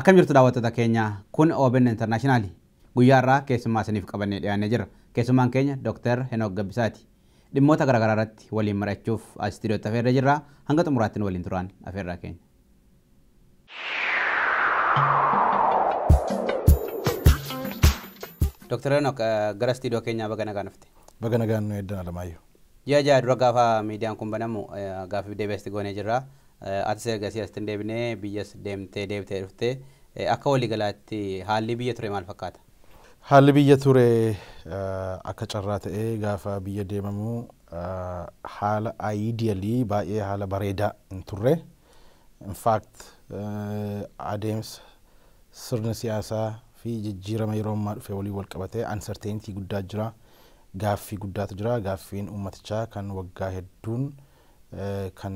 Akkam jirtu daawwattoota keenya? Kun OBN International. Guyyaa irraa keessummaa isiniif qabannee dhiyaannee jira. Keessummaan keenya Dr. Henook Gabbisaati. Dhimmoota garaagaraa irratti waliin mari'achuuf as istiidiyootti afeerree jirra. Hanga xumuraatti nu waliin turaan afeerraa keenya. Dr. Henook, gara istiidiyoo keenyaa baga nagaan dhufte. Baga nagaan nu eeddan, Alamaayyoo. Ji'a 6 dura gaafa miidiyaan kun banamu gaaffii deebi'asti goonee jirra. Atis ergasii asitti hin deebinee, biyyas deemtee deebitee dhuftee, akka waliigalaatti haalli biyya ture maal fakkaata? Haalli biyya ture akka carraa ta'ee gaafa biyya deemamu haala ideal baay'ee haala bareedaa hin turre. In fact, adeemsa sirna siyaasaa fi jijjiirama yeroo ammaa dhufe waliin wal qabatee uncertainty guddaa jira. Gaaffii guddaatu jira. Gaaffiin uummatichaa kan waggaa hedduun kan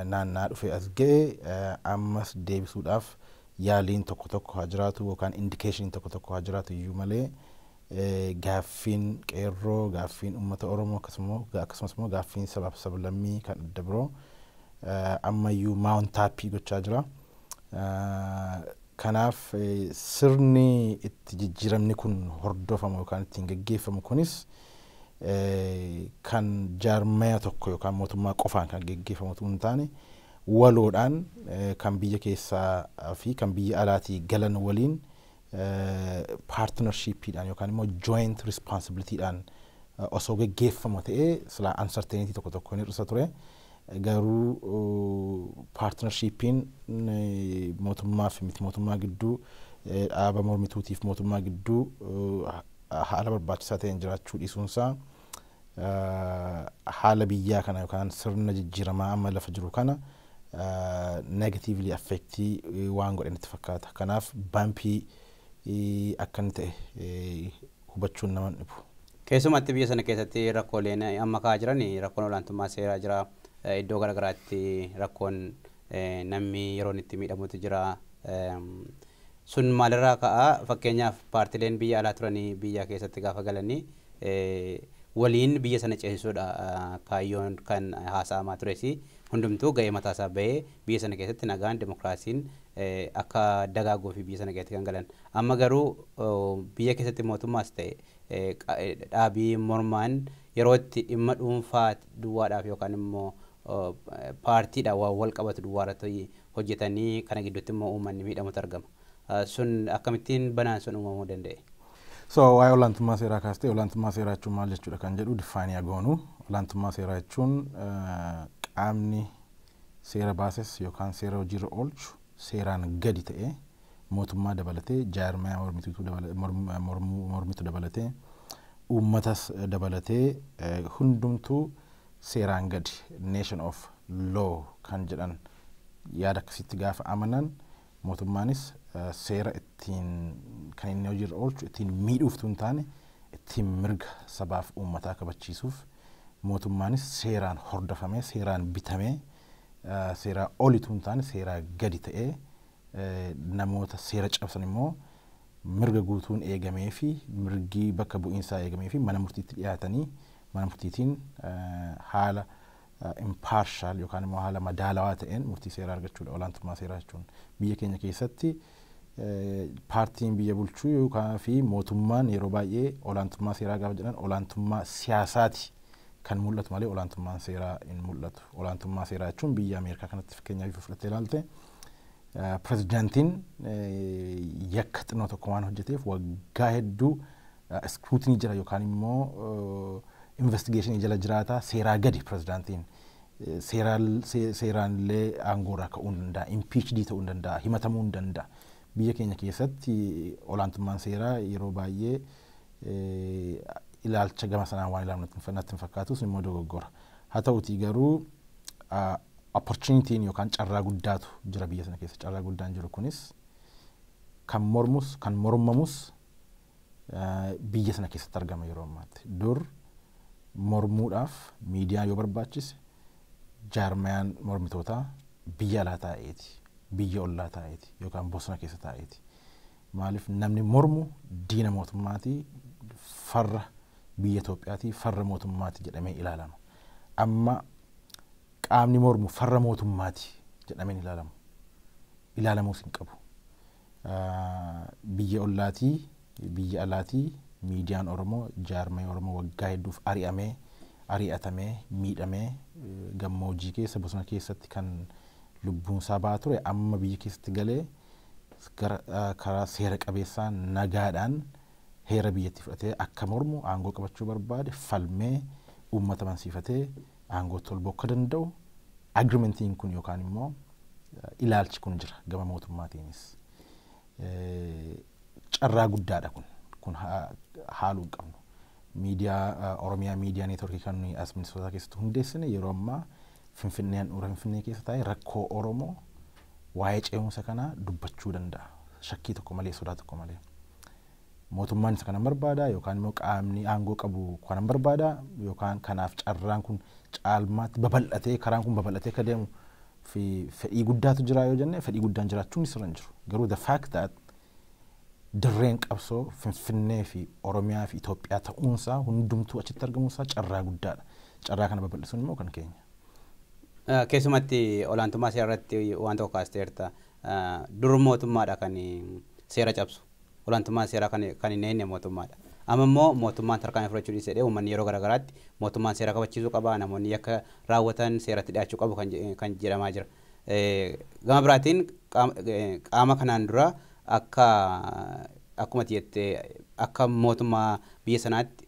naannaa dhufe as ga'e ammas deebisuudhaaf yaaliin tokko tokko haa jiraatu yookaan indication tokko tokko haa jiraatu iyyuu malee, gaaffiin qeerroo, gaaffiin uummata Oromoo, akkasumas immoo gaaffiin sabaaf sablammii kan adda biroo ammayyuu mount up gochaa jira. Kanaaf sirni itti jijjiiramni kun hordofamu yookaan ittiin geggeeffamu kunis kan jaarmaya tokko yookaan mootummaa qofaan kan geggeeffamu otoo hin taane, waloodhaan kan biyya keessaa fi kan biyya alaatii galan waliin partnershipiidhaan yookaan immoo joint responsibilityidhaan osoo geggeeffamu ta'ee silaa uncertainty tokko tokko ni hir'isa ture. Garuu partnershipiin mootummaa fi miti mootummaa gidduu, dhaaba mormituutiif mootummaa gidduu haala barbaachisaa ta'een jiraachuu dhiisuunsaa haala biyyaa kana yookaan sirna jijjiiramaa amma lafa jiru kana negatively affect waan godhe natti fakkaata. Kanaaf bumpy akka inni ta'e hubachuun nama dhibu. Keessumatti biyya sana keessatti rakkooleen amma ka'aa jiran, rakkoon olaantummaa seeraa jira. Iddoo garaagaraatti rakkoon namni yeroon itti miidhamutu jira. Sun maalirraa ka'a? Fakkeenyaaf, paartileen biyya alaa turanii biyya keessatti gaafa galanii waliin biyya sana ceesisuudha kaayyoon kan haasa'amaa tures. Hundumtuu ga'ee mataasaa bahee biyya sana keessatti nagaan, dimokiraasiin akka dagaaguu fi biyya sana keessatti kan galan. Amma garuu biyya keessatti mootummaas ta'e dhaabii mormaan yeroo itti dhimma dhuunfaa duwwaadhaaf yookaan immoo paartiidhaan waan wal qabatu duwwaa irratti hojjetanii, kana gidduutti immoo uummanni miidhamutu argama. Sun akkamittiin banaan sun uumamuu danda'e? So waa'ee olaantummaa seeraa kaastee, olaantummaa seeraa jechuun maal jechuudha kan jedhu define goonu. Olaantummaa seeraa jechuun qaamni seera baases yookaan seera hojiirra oolchu seeraan gadi ta'ee, mootummaa dabalatee, jaarmaya mormitu dabalatee, uummatas dabalatee, hundumtuu seeraan gadi, nation of law kan jedhan yaada akkasitti gaafa amanan, mootummaanis seera ittiin kan inni hojiirra oolchu ittiin miidhuuf hin taane ittiin mirga sabaaf uummataa kabachiisuuf, mootummaanis seeraan hordofamee, seeraan bitamee, seeraa olitu hin taane seeraa gadi ta'ee, namoota seera cabsan immoo mirga guutuun eegamee fi mirgi bakka bu'iinsaa eegamee fi mana murtiitti dhiyaatanii mana murtiitiin haala impartial yookaan immoo haala madaalawaa ta'een murtii seeraa argachuudha olaantummaa seeraa jechuun. Biyya keenya keessatti paartiin biyya bulchuu yookaan fi mootummaan yeroo baay'ee olaantummaa seeraa gaafa jedhan olaantummaa siyaasaati kan mul'atu malee olaantummaan seeraa hin mul'atu. Olaantummaa seeraa jechuun biyya Ameerikaa kanatti fakkeenyaaf yoo fudhattee ilaalte, pirezidaantiin yakka xinnoo tokko waan hojjeteef waggaa hedduu scrutiny jira yookaan immoo investigation jala jiraata. Seeraa gadi pirezidaantiin, seeraan illee aangoorraa ka'uu hin danda'a, impeached ta'uu hin danda'a, himatamuu hin danda'a. Biyya keenya keessatti olaantummaan seeraa yeroo baay'ee ilaalcha gama sanaan waan ilaalu natti hin fakkaatu, immoo dogoggora. Haa ta'utii garuu opportunityn yookaan carraa guddaatu jira biyya sana keessa. Carraa guddaan jiru kunis kan mormus kan mormamus biyya sana keessatti argama yeroo ammaatti. Dur mormuudhaaf miidiyaan yoo barbaachise jaarmayaan mormitootaa biyya alaa taa'eeti, biyya ollaa taa'eeti yookaan bosona keessa taa'eeti. Maaliif? Namni mormu diina mootummaati, farra biyya Itoophiyaati, farra mootummaati jedhamee ilaalama. Amma qaamni mormu farra mootummaati jedhamee ilaalamu. Ilaalamuus hin qabu. Biyya ollaatii, biyya alaatii miidiyaan Oromoo, jaarmee Oromoo waggaa hedduuf ari'amee, ari'atamee, miidhamee, gammoojjii keessa, bosona keessatti kan lubbuun isaa ba'aa ture, amma biyya keessatti galee gara karaa seera qabeessaa nagaadhaan heera biyyatti fudhatee akka mormu, aangoo qabachuu barbaade falmee, uummata amansiifatee aangootti ol ba'uu akka danda'u agreementiin kun yookaan immoo ilaalchi kun jira gama mootummaatiinis. Carraa guddaadha kun haaluu hin qabnu. Miidiyaa Oromiyaa Miidiyaa Neetworkii kan nuyi as Minisootaa keessatti hundeessine yeroo ammaa Finfinnee, handhuura Finfinnee keessa taa'ee rakkoo Oromoo waa'ee ce'umsa kanaa dubbachuu danda'a. Shakkii tokko malee, sodaa tokko malee. Mootummaan isa kana barbaada yookaan immoo qaamni aangoo qabu kana barbaada yookaan kanaaf carraan kun caalmaatti babal'atee, karaan kun babal'atee akka deemu fi fedhii guddaatu jira yoo jenne, fedhii guddaan jiraachuun sirra hin jiru. Garuu the fact that dirreen qabsoo Finfinnee fi Oromiyaa fi Itoophiyaa ta'uunsaa, hundumtuu achitti argamuunsaa carraa guddaadha. Carraa kana babal'isuun immoo kan keenya. Keessumatti olaantummaa seera irratti waan tokko kaasteerta. Dur mootummaadha kan seera cabsu. Olaantummaan seeraa kan hin eegne mootummaadha. Amma immoo mootummaan tarkaanfii fudhachuu dhiisee, uummanni yeroo garaagaraatti mootummaan seera kabachiisuu qaba, namoonni yakka raawwatan seeratti dhiyaachuu qabu kan jedhamaa jira. Gama biraatiin qaama kanaan dura akka akkuma jettee akka mootummaa biyya sanaatti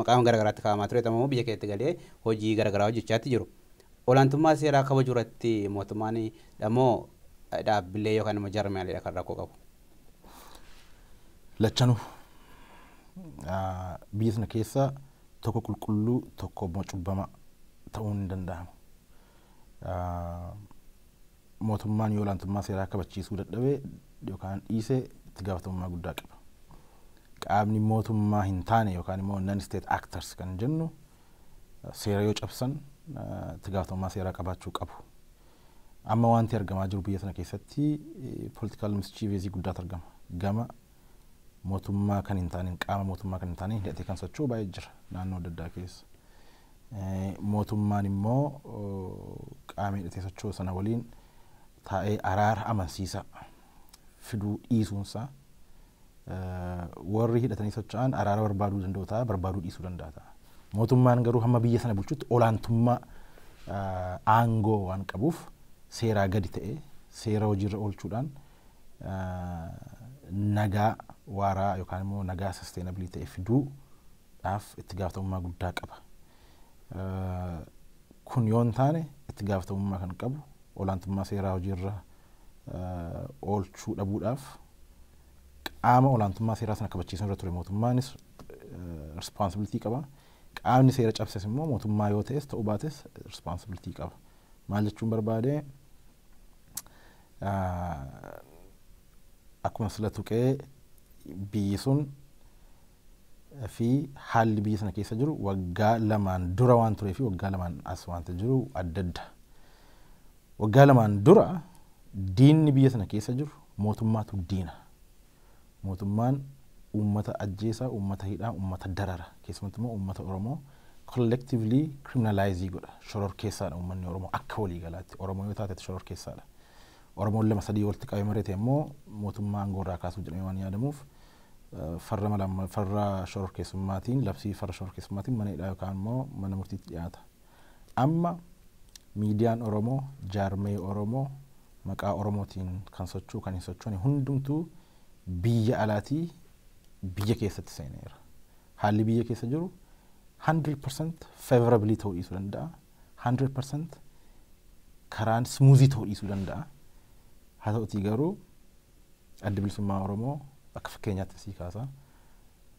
maqaan garaagaraatti kaa'amaa ture immoo biyya keessatti galee hojii garaagaraa hojjechaatti jiru. Olaantummaa seeraa kabajuu irratti mootummaan immoo dhaabbilee yookaan immoo jaarmiyaaleedha kan rakkoo qabu? Lachanuu. Biyya sana keessa tokko qulqulluu, tokko immoo cubbama ta'uun hin danda'amu. Mootummaan yoo olaantummaa seeraa kabachiisuu dadhabe yookaan dhiise itti gaafatamummaa guddaa qaba. Qaamni mootummaa hin taane yookaan immoo non state actors kan jennu seera yoo cabsan itti gaafatamummaa seeraa qabaachuu qabu. Amma wanti argamaa jiru biyya sana keessatti political mischievous guddaatu argama. Gama mootummaa kan hin taane, qaama mootummaa kan hin taane hidhatee kan socho'u baay'ee jira naannoo adda addaa keessa. Mootummaan immoo qaama hidhatee socho'u sana waliin taa'ee araara amansiisaa fiduu dhiisuunsaa, warri hidhatanii socho'an araara barbaaduu danda'u ta'a, barbaaduu dhiisuu danda'a ta'a. Mootummaan garuu hamma biyya sana bulchutti olaantummaa aangoo waan qabuuf seeraa gadi ta'ee seera hojiirra oolchuudhaan nagaa waaraa yookaan immoo nagaa sustainable ta'e fiduudhaaf itti gaafatamummaa guddaa qaba. Kun yoo hin taane itti gaafatamummaa kan qabu olaantummaa seeraa hojiirra oolchuu dhabuudhaaf qaama olaantummaa seeraa sana kabachiisuu irra ture mootummaanis responsibility qaba. Qaamni seera cabses immoo mootummaa yoo ta'es ta'uu baates responsibility qaba. Maal jechuun barbaade, akkuma sila tuqee biyyi sun fi haalli biyya sana keessa jiru waggaa 2n dura waan turee fi waggaa 2n as waanta jiru adda adda. Waggaa 2n dura diinni biyya sana keessa jiru mootummaatu diina. Mootummaan uummata ajjeesaa, uummata hidhaa, uummata darara. Keessumatti immoo uummata Oromoo collectively criminalize godha. Shororkeessaadha uummanni Oromoo akka waliigalaatti. Oromoo yoo taate shororkeessaadha. Oromoon lama sadii walitti qabee mari'ate immoo mootummaa aangoo irraa kaasuu jedhamee waan yaadamuuf farra malama farra shororkeessummaatiin, labsii farra shororkeessummaatiin mana hidhaa yookaan immoo mana murtiitti dhiyaata. Amma miidiyaan Oromoo, jaarmee Oromoo, maqaa Oromootiin kan socho'u, kan hin sochoone hundumtuu biyya alaatii biyya keessatti seeneera. Haalli biyya keessa jiru 100% favorably ta'uu dhiisuu danda'a. 100% karaan smooth ta'uu dhiisuu danda'a. Haa ta'utii garuu Adda Bilisummaa Oromoo akka fakkeenyaatti sii kaasa,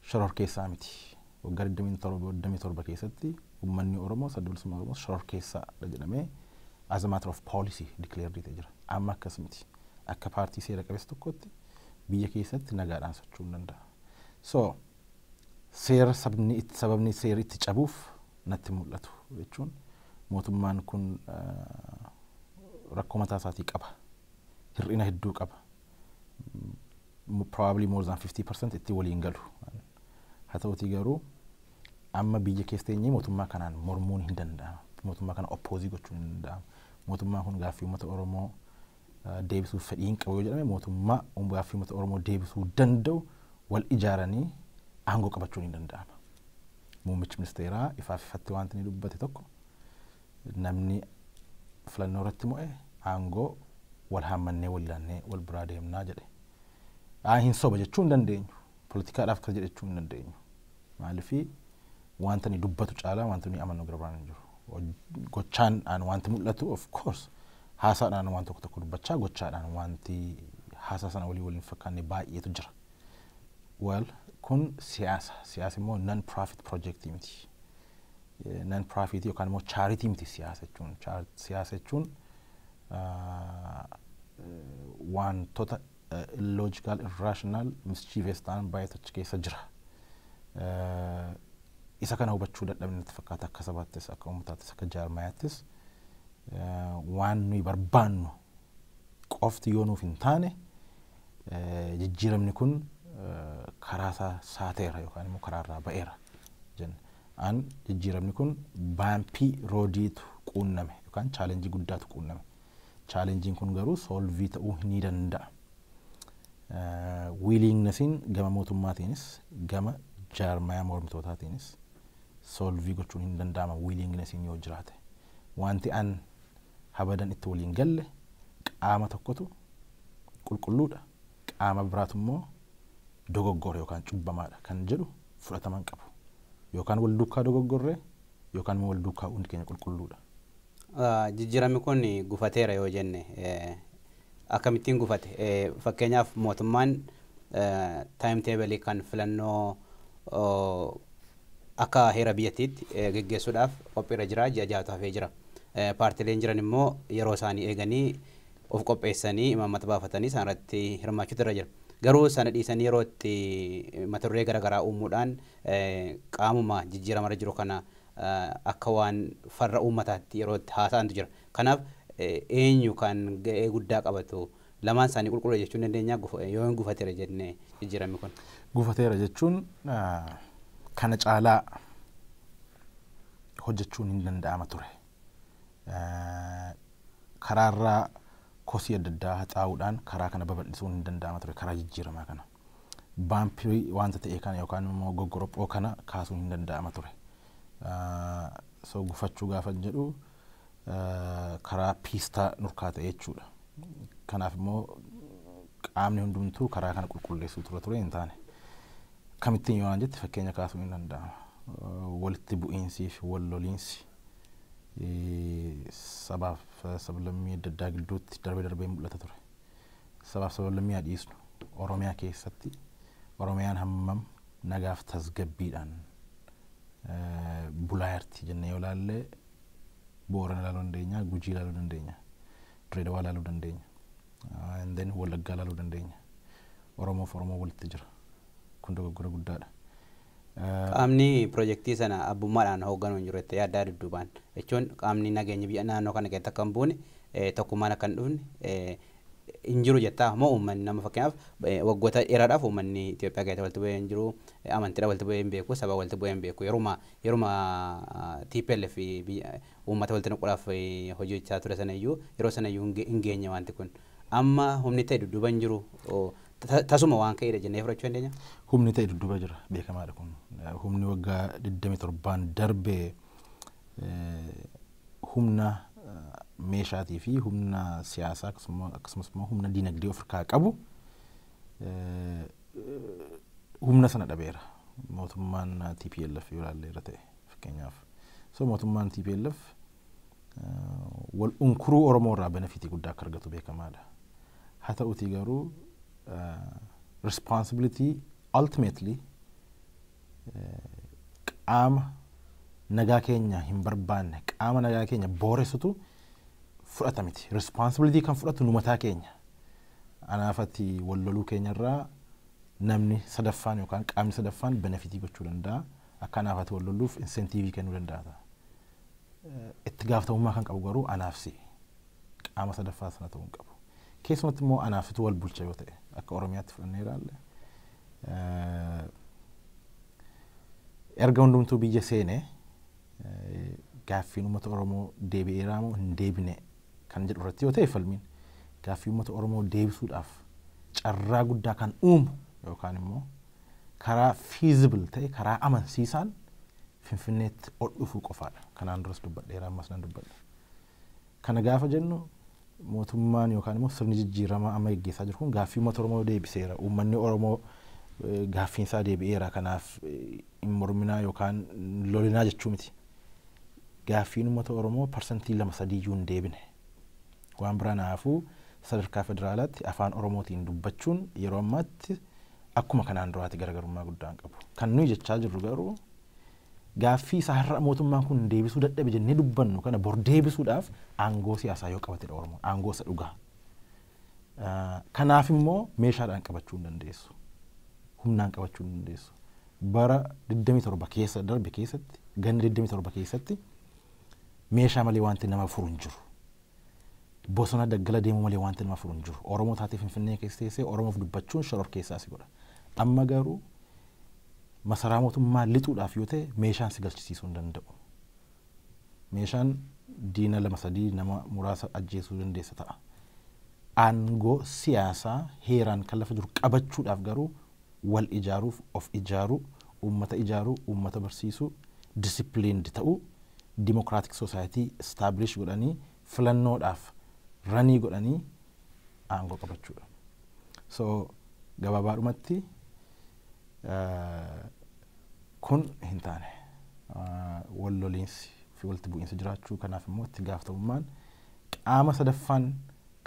shororkeessaa miti. Waggaa 27 keessatti uummanni Oromoo, Adda Bilisummaa Oromoo shororkeessaadha jedhamee as a matter of policy declared ta'e jira. Amma akkas miti. Akka paartii seera qabeessa tokkotti biyya keessatti nagaadhaan socho'uu hin danda'a. So seera sabni itti sababni seerri itti cabuuf natti mul'atu jechuun mootummaan kun rakkoo mataa isaatii qaba. Hir'ina hedduu qaba. Probably more than 50% itti waliin galu. Haa ta'utii garuu amma biyya keessa teenyee mootummaa kanaan mormuun hin danda'amu. Mootummaa kana oppose gochuun hin danda'amu. Mootummaan kun gaaffii uummata Oromoo Deebisuuf fedhii hin qabu yoo jedhame, mootummaa gaaffii uummata Oromoo deebisuu danda'u wal ijaaranii aangoo qabachuun hin danda'ama. Muummichi ministeeraa ifaaf ifatti wanti inni dubbate tokko, namni filannoo irratti mo'e aangoo wal haammannee, wal ilaannee, wal biraa deemnaa jedhe. Hin soba jechuu hin dandeenyu. Poolitikaadhaaf akkas jedhe jechuu hin dandeenyu. Maaliifii, wanta inni dubbatu caalaa wanta nuyi amannu gara biraan hin jiru. Gochaan wanti mul'atu, of course, haasaadhaan waan tokko tokko dubbachaa, gochaadhaan wanti haasaa sana walii waliin fakkaanne baay'eetu jira. Well, kun siyaasa. Siyaasa immoo non profit project miti. Non profit yookaan immoo charity miti siyaasa jechuun. Siyaasa jechuun wantoota illogical, irrational, mischievous ta'an baay'eetu achi keessa jira. Isa kana hubachuu dadhabne natti fakkaata, akka sabaattis, akka uummataattis, akka jaarmayaattis. Waan nuyi barbaannu qofti yoo nuuf hin taane, jijjiiramni kun karaa isaa saateera yookaan immoo karaarraa ba'eera jenna. An jijjiiramni kun bumpy roadiitu quunname yookaan challenge guddaatu quunname. Challengeiin kun garuu solve ta'uu ni danda'a. Willingnessiin gama mootummaatiinis gama jaarmayaa mormitootaatiinis solve gochuun hin danda'ama willingnessiin yoo jiraate. Wanti an habadan itti waliin galle qaama tokkotu qulqulluudha, qaama biraatu immoo dogoggora yookaan cubbamaadha kan jedhu fudhataman qabu. Yookaan wal duukaa dogoggorree yookaan immoo wal duukaa hundi keenya qulqulluudha. Jijjiiramni kun gufateera yoo jenne, akkamittiin gufate? Fakkeenyaaf, mootummaan time table kan filannoo akka heera biyyattiitti geggeessuudhaaf qophiirra jira, ji'a 6tu hafee jira. Paartileen jiran immoo yeroo isaanii eeganii of qopheessanii, imaammata baafatanii isaan irratti hirmaachuutu irra jira. Garuu sana dhiisanii yeroo itti mata duree garaagaraa uumuudhaan qaamuma jijjiiramarra jiru kana akka waan farra uummataatti yeroo itti haasa'antu jira. Kanaaf eenyu kan ga'ee guddaa qabatu? Lamaan isaanii qulqulluu jechuu dandeenya yoo hin gufateera jennee jijjiiramni kun? Gufateera jechuun kana caalaa hojjechuun hin danda'ama ture. Karaarraa kosii adda addaa haxaa'uudhaan karaa kana babal'isuun hin danda'ama ture, karaa jijjiiramaa kana. Bumpy wanta ta'e kana yookaan immoo goggorophoo kana kaasuun hin danda'ama ture. So gufachuu gaafa jedhu, karaa piistaa nurkaa ta'e jechuudha. Kanaaf immoo qaamni hundumtuu karaa kana qulqulleessuu ture ture, hin taane. Kamittiin yoo jette, fakkeenya kaasuun hin danda'ama. Walitti bu'iinsii fi wal loliinsi sabaaf sablammii adda addaa gidduutti darbee darbee mul'ata ture. Sabaaf sablammii haa dhiisnu, Oromiyaa keessatti Oromiyaan hammam nagaaf tasgabbiidhaan bulaa jirti jennee yoo ilaalle, Boorana ilaaluu dandeenya, Gujii ilaaluu dandeenya, Dirreedawaa ilaaluu dandeenya, and then Wallaggaa ilaaluu dandeenya. Oromoof Oromoo walitti jira. Kun dogoggora guddaadha. Qaamni piroojeektii sana abbummaadhaan hoogganu hin jiru jettee yaaddaa dudduubaan? Jechuun qaamni nageenya biyya naannoo kana keessatti akka hin buune, tokkummaan akka hin dhufne hin jiru jettaa moo uummanni nama, fakkeenyaaf, waggoota dheeraadhaaf uummanni Itoophiyaa keessatti walitti bu'ee hin jiru, amantiidhaan walitti bu'ee hin beeku, saba walitti bu'ee hin beeku. Yeruma TPLF uummata walitti naquudhaaf hojjechaa ture sana iyyuu, yeroo sana iyyuu hin geenye wanti kun. Amma humni ta'e dudduuba hin jiru, tasuma waan ka'eedha jennee fudhachuu dandeenya? Humni ta'e dudduuba jira, beekamaadha kun. Humni waggaa 27n darbee humna meeshaatii fi humna siyaasaa akkasumas immoo humna diinagdee of harkaa qabu humna sana dhabeera. Mootummaan TPLF yoo ilaalle irra ta'e fakkeenyaaf. So mootummaan TPLF wal unkuruu Oromoo irraa benefit guddaa akka argatu beekamaadha. Haa ta'utii garuu responsibility ultimately qaama nagaa keenya hin barbaanne, qaama nagaa keenya booressutu fudhata miti. Responsibility kan fudhatu nu mataa keenya. Anaafati wal loluu keenyarraa namni sadaffaan yookaan qaamni sadaffaan benefit gochuu danda'a. Akka anaafati wal lolluuf incentive kennuu danda'a. Itti gaafatamummaa kan qabu garuu anaaf si, qaama sadaffaa sana ta'uu hin qabu. Keessumatti immoo anaafitu wal bulcha yoo ta'e, akka Oromiyaatti fudhannee ilaalle, erga hundumtuu biyya seenee gaaffiin uummata Oromoo deebi'eeraa moo hin deebine kan jedhu irratti yoo ta'e falmiin Gaaffii uummata Oromoo deebisuudhaaf carraa guddaa kan uumu yookaan immoo karaa feasible ta'e, karaa amansiisaan Finfinneetti ol dhufuu qofaadha. Kanaan duras dubbadheera, ammas nan dubbadha. Kana gaafa jennu mootummaan yookaan immoo sirni jijjiiramaa amma geggeessaa jiru kun gaaffii uummata Oromoo deebiseera. Uummanni Oromoo gaaffiin isaa deebi'eera, kanaaf hin morminaa yookaan lolinaa jechuu miti. Gaaffiin uummata Oromoo 2-3% hin deebine. Waan biraa naafuu sadarkaa federaalaatti afaan Oromootiin dubbachuun yeroo ammaatti akkuma kanaan duraatti garaagarummaa guddaa hin qabu. Kan nuyi jechaa jirru garuu gaaffii isaa har'a mootummaan kun deebisuu dadhabe jennee dubbannu kana bor deebisuudhaaf aangoo siyaasaa yoo qabatedha Oromoon, aangoo isa dhugaa. Kanaaf immoo meeshaadhaan qabachuu hin dandeessu. Humnaan qabachuu hin dandeessu. Bara 27 keessa darbe keessatti, ganna 27 keessatti meeshaa malee wanti nama furu hin jiru. Bosona daggala deemuu malee wanti nama furu hin jiru. Oromoo taatee Finfinnee keessa teessee Oromoof dubbachuun shoror keessaa si godha. Amma garuu masaraa mootummaa lixuudhaaf yoo ta'e meeshaan si galchisiisuu hin danda'u. Meeshaan diina lama sadii nama muraasa ajjeesuu dandeessa ta'a. Aangoo siyaasaa heeraan kan lafa jiru qabachuudhaaf garuu wal ijaaruuf, of ijaaruu, uummata ijaaruu, uummata barsiisuu, disciplined ta'uu, democratic society establish godhanii filannoodhaaf ranii godhanii aangoo qabachuudha. So gabaabaadhumatti kun hin taane, wal loliinsi fi walitti bu'iinsi jiraachuu, kanaaf immoo itti gaafatamummaan qaama sadaffaan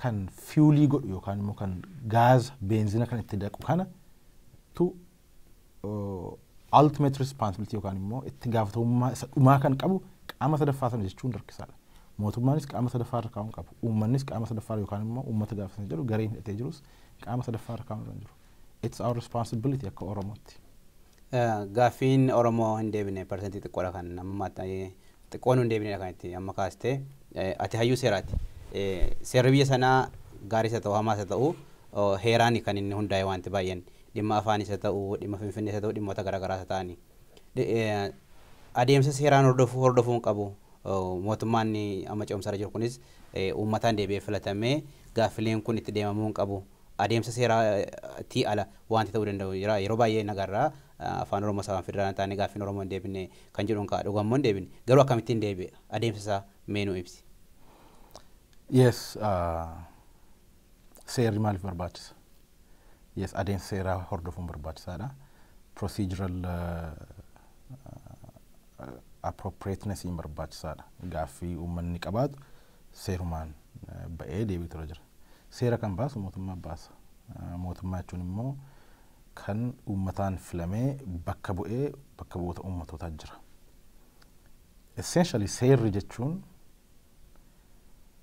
kan fuelii godhu yookaan immoo kan gaaza beenzina kan itti daqu kana tu ultimate responsibility yookaan immoo itti gaafatamummaa isa dhumaa kan qabu qaama sadaffaa sana jechuun rakkisaadha. Mootummaanis qaama sadaffaa irra kaa'uun qabu. Uummannis qaama sadaffaa yookaan immoo uummata gaafa sana jedhu gareen hidhatee jirus qaama sadaffaa irra kaa'uun irra hin jiru. It's our responsibility akka Oromootti. Gaaffiin Oromoo hin deebine parsantii xiqqoodha, kan amma xiqqoon hin deebinedha kan itti amma kaastee. Ati hayyuu seeraati. Seerri biyya sanaa gaariis haa ta'u hamaas haa ta'u heeraan kan inni hundaa'e wanti baay'een dhimma afaanis haa ta'u, dhimma Finfinnees haa ta'u, dhimmoota garaagaraas haa ta'ani. Adeemsa seeraan hordofuu hin qabu. Mootummaan amma ce'umsarra jiru kunis uummataan deebi'ee filatamee gaaffileen kun itti deemamuu hin qabu. Adeemsa seeraatii ala wanti ta'uu danda'u jira. Yeroo baay'ee nagarraa afaan Oromoo sabaan federaalaa taane gaaffiin Oromoo hin deebine kan jedhu ka'a, dhugammoo hin deebine. Garuu akkamittiin deebi'e, adeemsa isaa mee nuu ibsi. Yes, seerri maaliif barbaachisa? Yes, adeemsa seeraa hordofuun barbaachisaadha. Procedural appropriateness barbaachisaadha. Gaaffii uummanni qabaatu seerumaan ba'ee deebiitu irra jira. Seera kan baasu mootummaa baasa. Mootummaa jechuun immoo kan uummataan filamee bakka bu'ee bakka bu'oota uummatootaa jira. Essentially seerri jechuun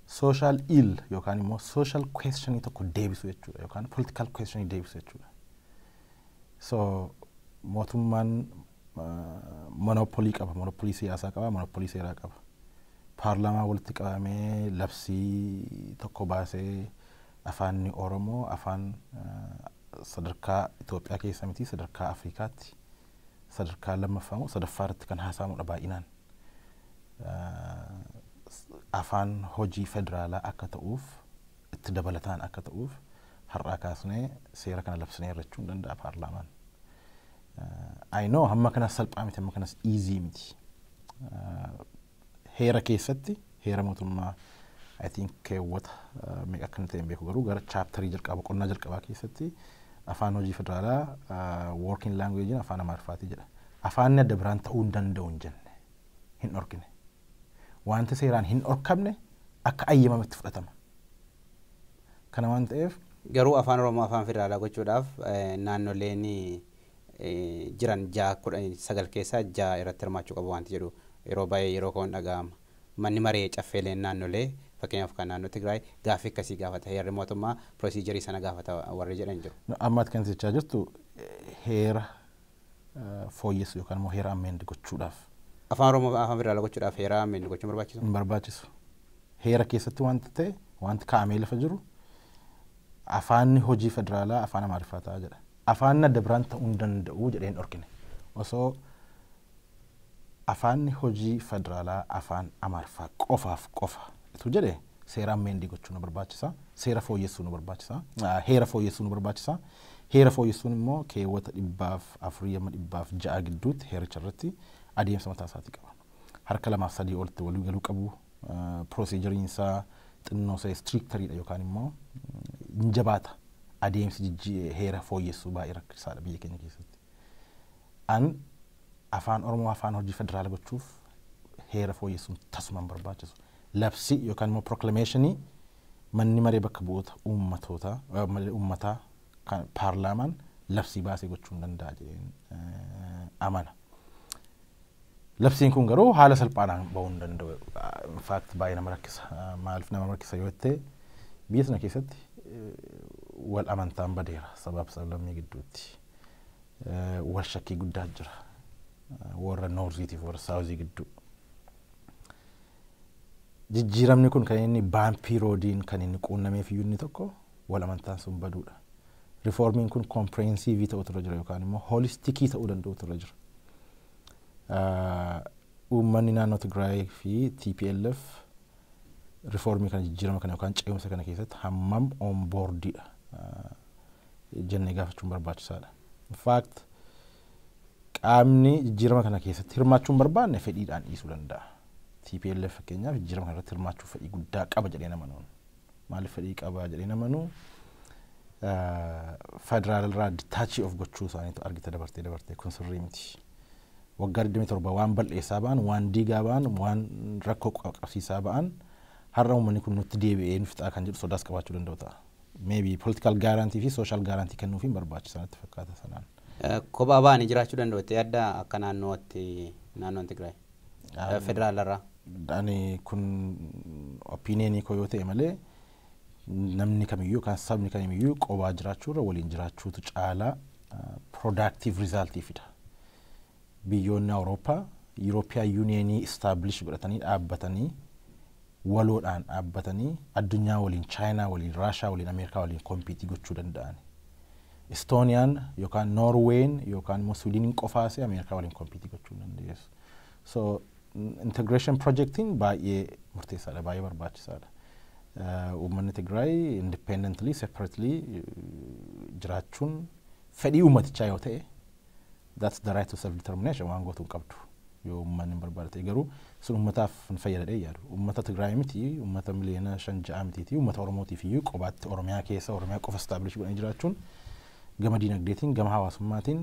social ill yookaan immoo social questionii tokko deebisu jechuudha yookaan political questionii deebisu jechuudha. So mootummaan monopolii qaba, monopolii siyaasaa qaba, monopolii seeraa qaba. Paarlaamaa walitti qabamee labsii tokko baasee afaanni Oromoo afaan sadarkaa Itoophiyaa keessa miti, sadarkaa Afrikaatti sadarkaa lammaffaa moo sadaffaa irratti kan haasa'amudha baay'inaan. Afaan hojii federaalaa akka ta'uuf, itti dabalataan akka ta'uuf har'aa kaasnee seera kana labsinee jechuun danda'a paarlaamaan. I know hamma kanas salphaa miti, hamma kanas easy miti. Heera keessatti, heera mootummaa, I think keewwata meeqa akka ta'e hin beeku, garuu gara chapterii jalqaba, boqonnaa jalqabaa keessatti afaan hojii federaalaa, working language afaan Amaariffaati jedha. Afaanni adda biraan ta'uu hin danda'u hin jenne, hin dhorkine. Wanti seeraan hin dhorkamne akka ayyamametti fudhatama. Kana waan ta'eef Garuu afaan Oromoo afaan federaalaa gochuudhaaf naannoleen jiran 6, 19 keessaa 6 irratti hirmaachuu qabu wanti jedhu yeroo baay'ee yeroo ka'uun dhaga'ama. Manni maree caffeeleen naannolee, fakkeenyaaf kan naannoo Tigraay, gaaffii akkasii gaafata. Heerri mootummaa procedurii sana gaafata warri jedhan jiru. Ammaatti kan jechaa jirtu heera fooyyessu yookaan immoo heera amend gochuudhaaf. Afaan Oromoo afaan federaalaa gochuudhaaf heera amend gochuun barbaachisu? Hin barbaachisu. Heera keessatti wanti ta'e, wanti kaa'amee lafa jiru afaanni hojii federaalaa afaan Amaariffaa ta'a jedha. Afaanni adda biraan ta'uu hin danda'u jedhee hin dhorkine. Osoo afaanni hojii federaalaa afaan Amaariffaa qofaaf qofa itu jedhe Seera amend gochuu nu barbaachisa. Seera fooyyessuu nu barbaachisa. Heera fooyyessuu nu barbaachisa. Heera fooyyessuun immoo keewwata 400 amma 106 gidduutti heericha irratti adeemsa mataa isaatii qaba. Harka lamaaf sadii olitti walii galuu qabu. Proceduriin isaa xinnoo isaa stricteriidha yookaan immoo hin jabaata. Adeemsi heera fooyyessuu baay'ee rakkisaadha biyya keenya keessatti. An Afaan Oromoo afaan hojii federaala gochuuf heera fooyyessuun tasuma hin barbaachisu. Labsi yookaan immoo proclamationii manni maree bakka bu'oota uummatootaa, uummataa kan paarlaamaan labsii baasee gochuu hin danda'a jedheen amana. Labsiin kun garuu haala salphaadhaan bahuu hin danda'u. In fact, baay'ee nama rakkisa. Maaliif nama rakkisa yoo jette, biyya sana keessatti wal amantaan badeera sabaaf sablammii gidduutti. Wal shakkii guddaa jira. Warra northiitiif warra southii gidduu. Jijjiiramni kun kan inni bumpy roadiin kan inni quunnameef iyyuu inni tokko wal amantaan sun baduudha. Reformiin kun comprehensive ta'utu irra jira yookaan immoo holistic ta'uu danda'utu irra jira. Uummanni naannoo Tigraay fi TPLF reformii kana, jijjiirama kana yookaan ce'umsa kana keessatti hammam on boardiidha jennee gaafachuun barbaachisaadha. In fact, qaamni jijjiirama kana keessatti hirmaachuu hin barbaanne fedhiidhaan dhiisuu danda'a. TPLF fakkeenyaaf jijjiirama kana irratti hirmaachuu fedhii guddaa qaba jedhee nama nuun. Maaliif fedhii qaba jedhee nama nuu? Federaal irraa detach of gochuu isaaniitu argita dabartee dabartee, kun sirrii miti. Waggaa 27 waan bal'eessaa ba'an, waan diigaa ba'an, waan rakkoo qabsiisaa ba'an, har'a uummanni kun nutti deebi'ee nu fixaa kan jedhu sodaas qabaachuu danda'u ta'a. Maybe political guarantee fi social guarantee kennuufiin barbaachisaa natti fakkaata sanaan. Kophaa ba'anii jiraachuu danda'u jettee yaadda akka naannootti naannoon Tigraay federaalarraa? Ani kun opinionii koo yoo ta'e malee, namni kamiyyuu yookaan sabni kamiyyuu qobaa jiraachuurra waliin jiraachuutu caalaa productive resultii fida. Biyyoonni Awurooppaa European Unionii establish godhatanii dhaabbatanii, waloodhaan dhaabbatanii addunyaa waliin, Chaayinaa waliin, Raashaa waliin, Ameerikaa waliin compete gochuu danda'an. Estooniyaan yookaan Noorween yookaan immoo Swiidiniin qofaasee Ameerikaa waliin compete gochuu hin dandeessu. So integration projectiin baay'ee murteessaadha, baay'ee barbaachisaadha. Uummanni Tigraay independently, separately jiraachuun fedhii uummatichaa yoo ta'e, that's the right to self determination, waan gootu hin qabdu yoo uummanni hin barbaade ta'e. Garuu sun uummataaf hin fayyadadhee yaadu. Uummata Tigraay miti, uummata miliyoona 5-6 mitiiti, uummata Oromootiif iyyuu qobaatti Oromiyaa keessa Oromiyaa qofa establish godhanii jiraachuun gama diinagdeetiin, gama hawaasummaatiin,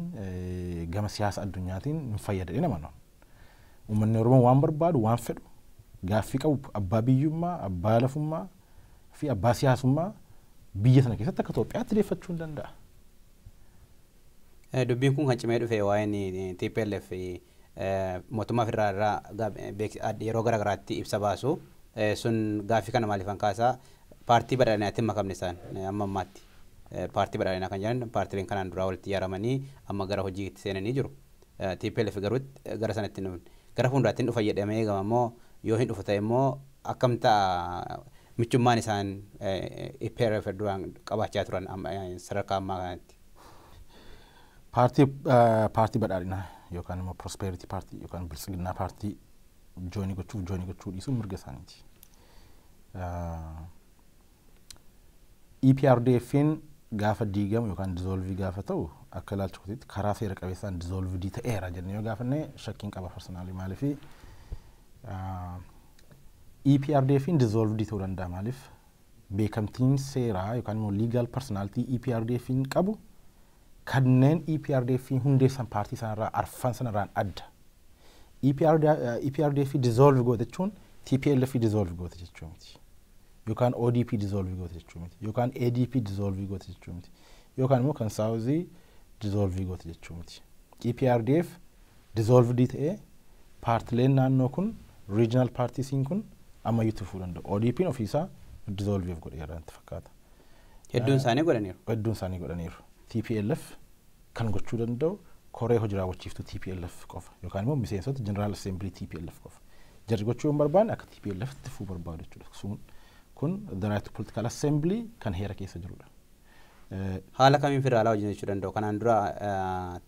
gama siyaasa addunyaatiin hin fayyadadhee nama noon. Uummanni Oromoo waan barbaadu, waan fedhu, gaaffii qabu abbaa biyyummaa, abbaa lafummaa fi abbaa siyaasummaa biyya sana keessatti akka Itoophiyaatti deeffachuu hin danda'a. Dubbiin kun kan cimee dhufe waa'een TPLF mootummaa federaalaa yeroo gara garaatti ibsa baasu sun. Gaaffii kana maaliifan kaasaa, paartii badhaadhinaatti hin makamne isaan amma ammaatti. Paartii badhaadhinaa kan jedhan paartiileen kanaan duraa walitti ijaaramanii amma gara hojiitti seenanii jiru. TPLF garuu gara sanatti hin dhufne. Gara fuulduraatti hin dhufa jedhamee eegama immoo, yoo hin dhufu ta'e immoo akkam ta'a michummaan isaan EPRF duraan qabaachaa turan sadarkaa ammaa kanatti? Paartii badhaadhinaa yookaan immoo Prosperity Party yookaan Biltsiginnaa paartii join gochuuf join gochuu dhiisuun mirga isaaniiti. EPRDF'n gaafa diigamu yookaan dissolve gaafa ta'u, akka ilaalcha kootiitti karaa seera qabeessaan dissolved ta'eera jennee yoo gaafanne shakkiin qaba personally. Maaliifi EPRDF'n dissolved ta'uu danda'a? Maaliif beekamtiin seeraa yookaan immoo legal personality EPRDF'n qabu kanneen EPRDF hundeessan paartii sanarraa arfan sanarraan adda. EPRDF dissolve goote jechuun TPLF dissolve goote jechuu miti. Yookaan ODP dissolve goote jechuu miti. Yookaan ADP dissolve goote jechuu miti. Yookaan immoo kan Southii dissolve goote jechuu miti. EPRDF dissolved ta'ee paartileen naannoo kun, regional partiesiin kun ammayyuu tufuu danda'u. ODP'n ofiisaa dissolve of godheera natti fakkaata. Hedduun isaanii godhaniiru. Hedduun isaanii godhaniiru. TPLF kan gochuu danda'u koree hojii raawwachiiftuu TPLF qofa yookaan immoo miseensota General Assembly TPLF qofa. Jarri gochuu hin barbaanne akka TPLF itti fufuu barbaadu jechuudha. Sun kun the right to political assembly kan heera keessa jirudha. Haala kamiin federaalaa wajjin jechuu danda'u? Kanaan dura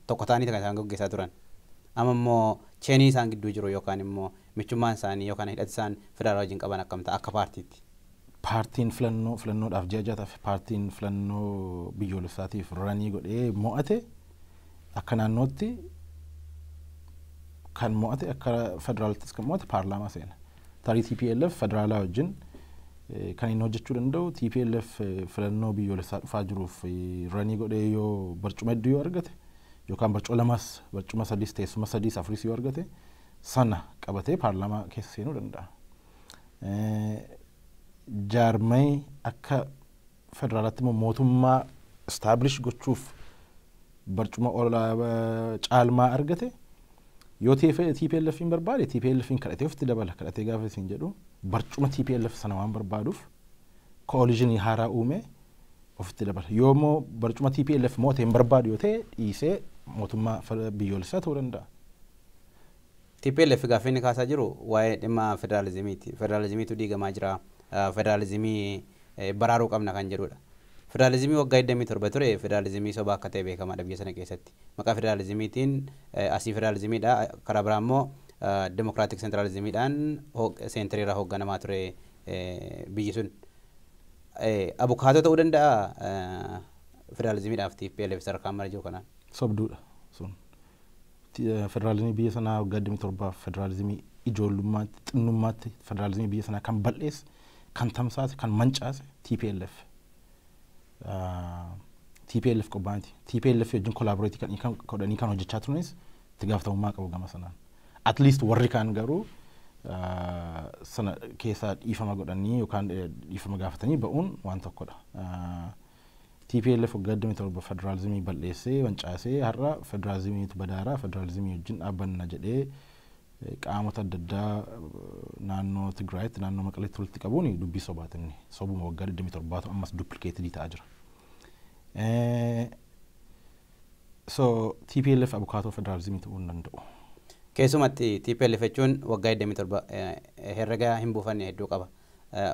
tokko ta'anii kan isaan gaggeessaa turan. Amma immoo chainii isaan gidduu jiru yookaan immoo michummaan isaanii yookaan hidhati isaan federaalaa wajjin qaban akkam ta'a akka paartiitti? Paartiin filannoo filannoodhaaf ji'a 6 paartiin filannoo biyyoolessaatiif run godhee mo'ate akka naannootti kan mo'ate, akka federaalittis kan mo'ate paarlaamaa seena. Tarii TPLF federaalaa wajjin kan inni hojjechuu danda'u, TPLF filannoo biyyoolessaa dhufaa jiruuf run godhee yoo barcuma hedduu yoo argate, yookaan barcuma lamas, barcuma sadiis, teessuma sadiis, afuris yoo argate, sana qabatee paarlaamaa keessa seenuu danda'a. Jaarmay akka federaalaatti immoo mootummaa establish gochuuf barcuma caalmaa argate yoo TPLF hin barbaade, TPLF hin kadhatee ofitti dabala. Kadhatee gaafa isin jedhu, barcuma TPLF sana waan barbaaduuf coalition haaraa uume ofitti dabala. Yoo immoo barcuma TPLF moote hin barbaadu yoo ta'e, dhiisee mootummaa biyyoolessaa ta'uu danda'a. TPLF gaaffii inni kaasaa jiru waa'ee dhimma federaalizimiiti. Federaalizimiitu diigamaa jira. Federaalizimii baraaruu qabna kan jedhudha. Federaalizimii waggaa 27 ture federaalizimii sobaa akka ta'e beekamaadha biyya sana keessatti. Maqaa federaalizimiitiin asii federaalizimiidha, karaa biraa immoo democratic centralismiidhaan centeriirraa hoogganamaa ture biyyi sun. Abukaatoo ta'uu danda'a federaalizimiidhaaf TPLF sadarkaa amma jiru kanaan? Sobduudha sun. Federaalizimii biyya sanaa waggaa 27 federaalizimii ijoollummaatti, xinnummaatti federaalizimii biyya sanaa kan bal'eesse, kan tamsaase, kan mancaase TPLF. TPLF qophaa'anti. TPLF wajjin collaborate kan godhanii kan hojjechaa turanis itti gaafatamummaa qabu gama sanaan. At least warri kaan garuu sana keessaa dhiifama godhanii yookaan dhiifama gaafatanii ba'uun waan tokkodha. TPLF waggaa 27 federaalizimii bal'eessee mancaasee, har'a federaalizimiitu badaaraa, federaalizimii wajjin dhaabbanna jedhee qaamota adda addaa naannoo Tigraayitti, naannoo Maqaleetti walitti qabuun dubbii sobaatinni sobuma waggaa 27tu ammas duplicated ta'aa jira. So TPLF abukaatoo federaalizimii ta'uu hin danda'u. Keessumatti TPLF jechuun waggaa 27 herrega hin buufanne hedduu qaba.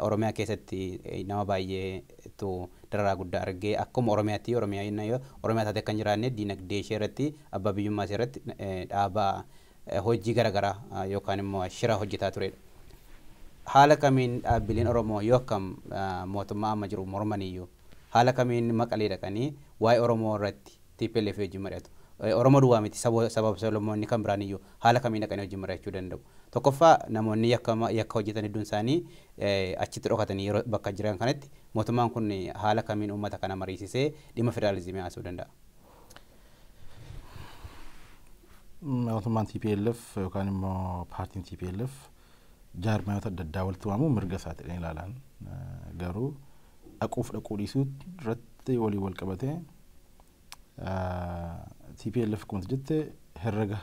Oromiyaa keessatti nama baay'eetu dararaa guddaa argee, akkuma Oromiyaatti Oromiyaa Oromiyaa taatee kan jiraanne, diinagdee ishee irratti, abbaa biyyummaa ishee irratti dhaabaa hojii garaagaraa yookaan immoo shira hojjetaa turedha. Haala kamiin dhaabbileen Oromoo yoo akkam mootummaa amma jiru mormaniyyuu, haala kamiin Maqalee dhaqanii waa'ee Oromoo irratti TPLF wajjin mari'atu? Oromoo duwwaa miti, sababa sablammoonni kan biraan iyyuu haala kamiin dhaqanii wajjin mari'achuu danda'u? Tokkoffaa, namoonni yakka hojjetan hedduun isaanii achitti dhokatanii yeroo bakka jiran kanatti, mootummaan kun haala kamiin uummata kana mariisisee dhimma federaalizimii haasa'uu danda'a? Mootummaan TPLF yookaan immoo paartiin TPLF jaarmayoota adda addaa walitti waamuu mirga isaa ta'een ilaalan, garuu dhaquuf dhaquu dhiisuu irratti walii wal qabatee TPLF akkuma jette herrega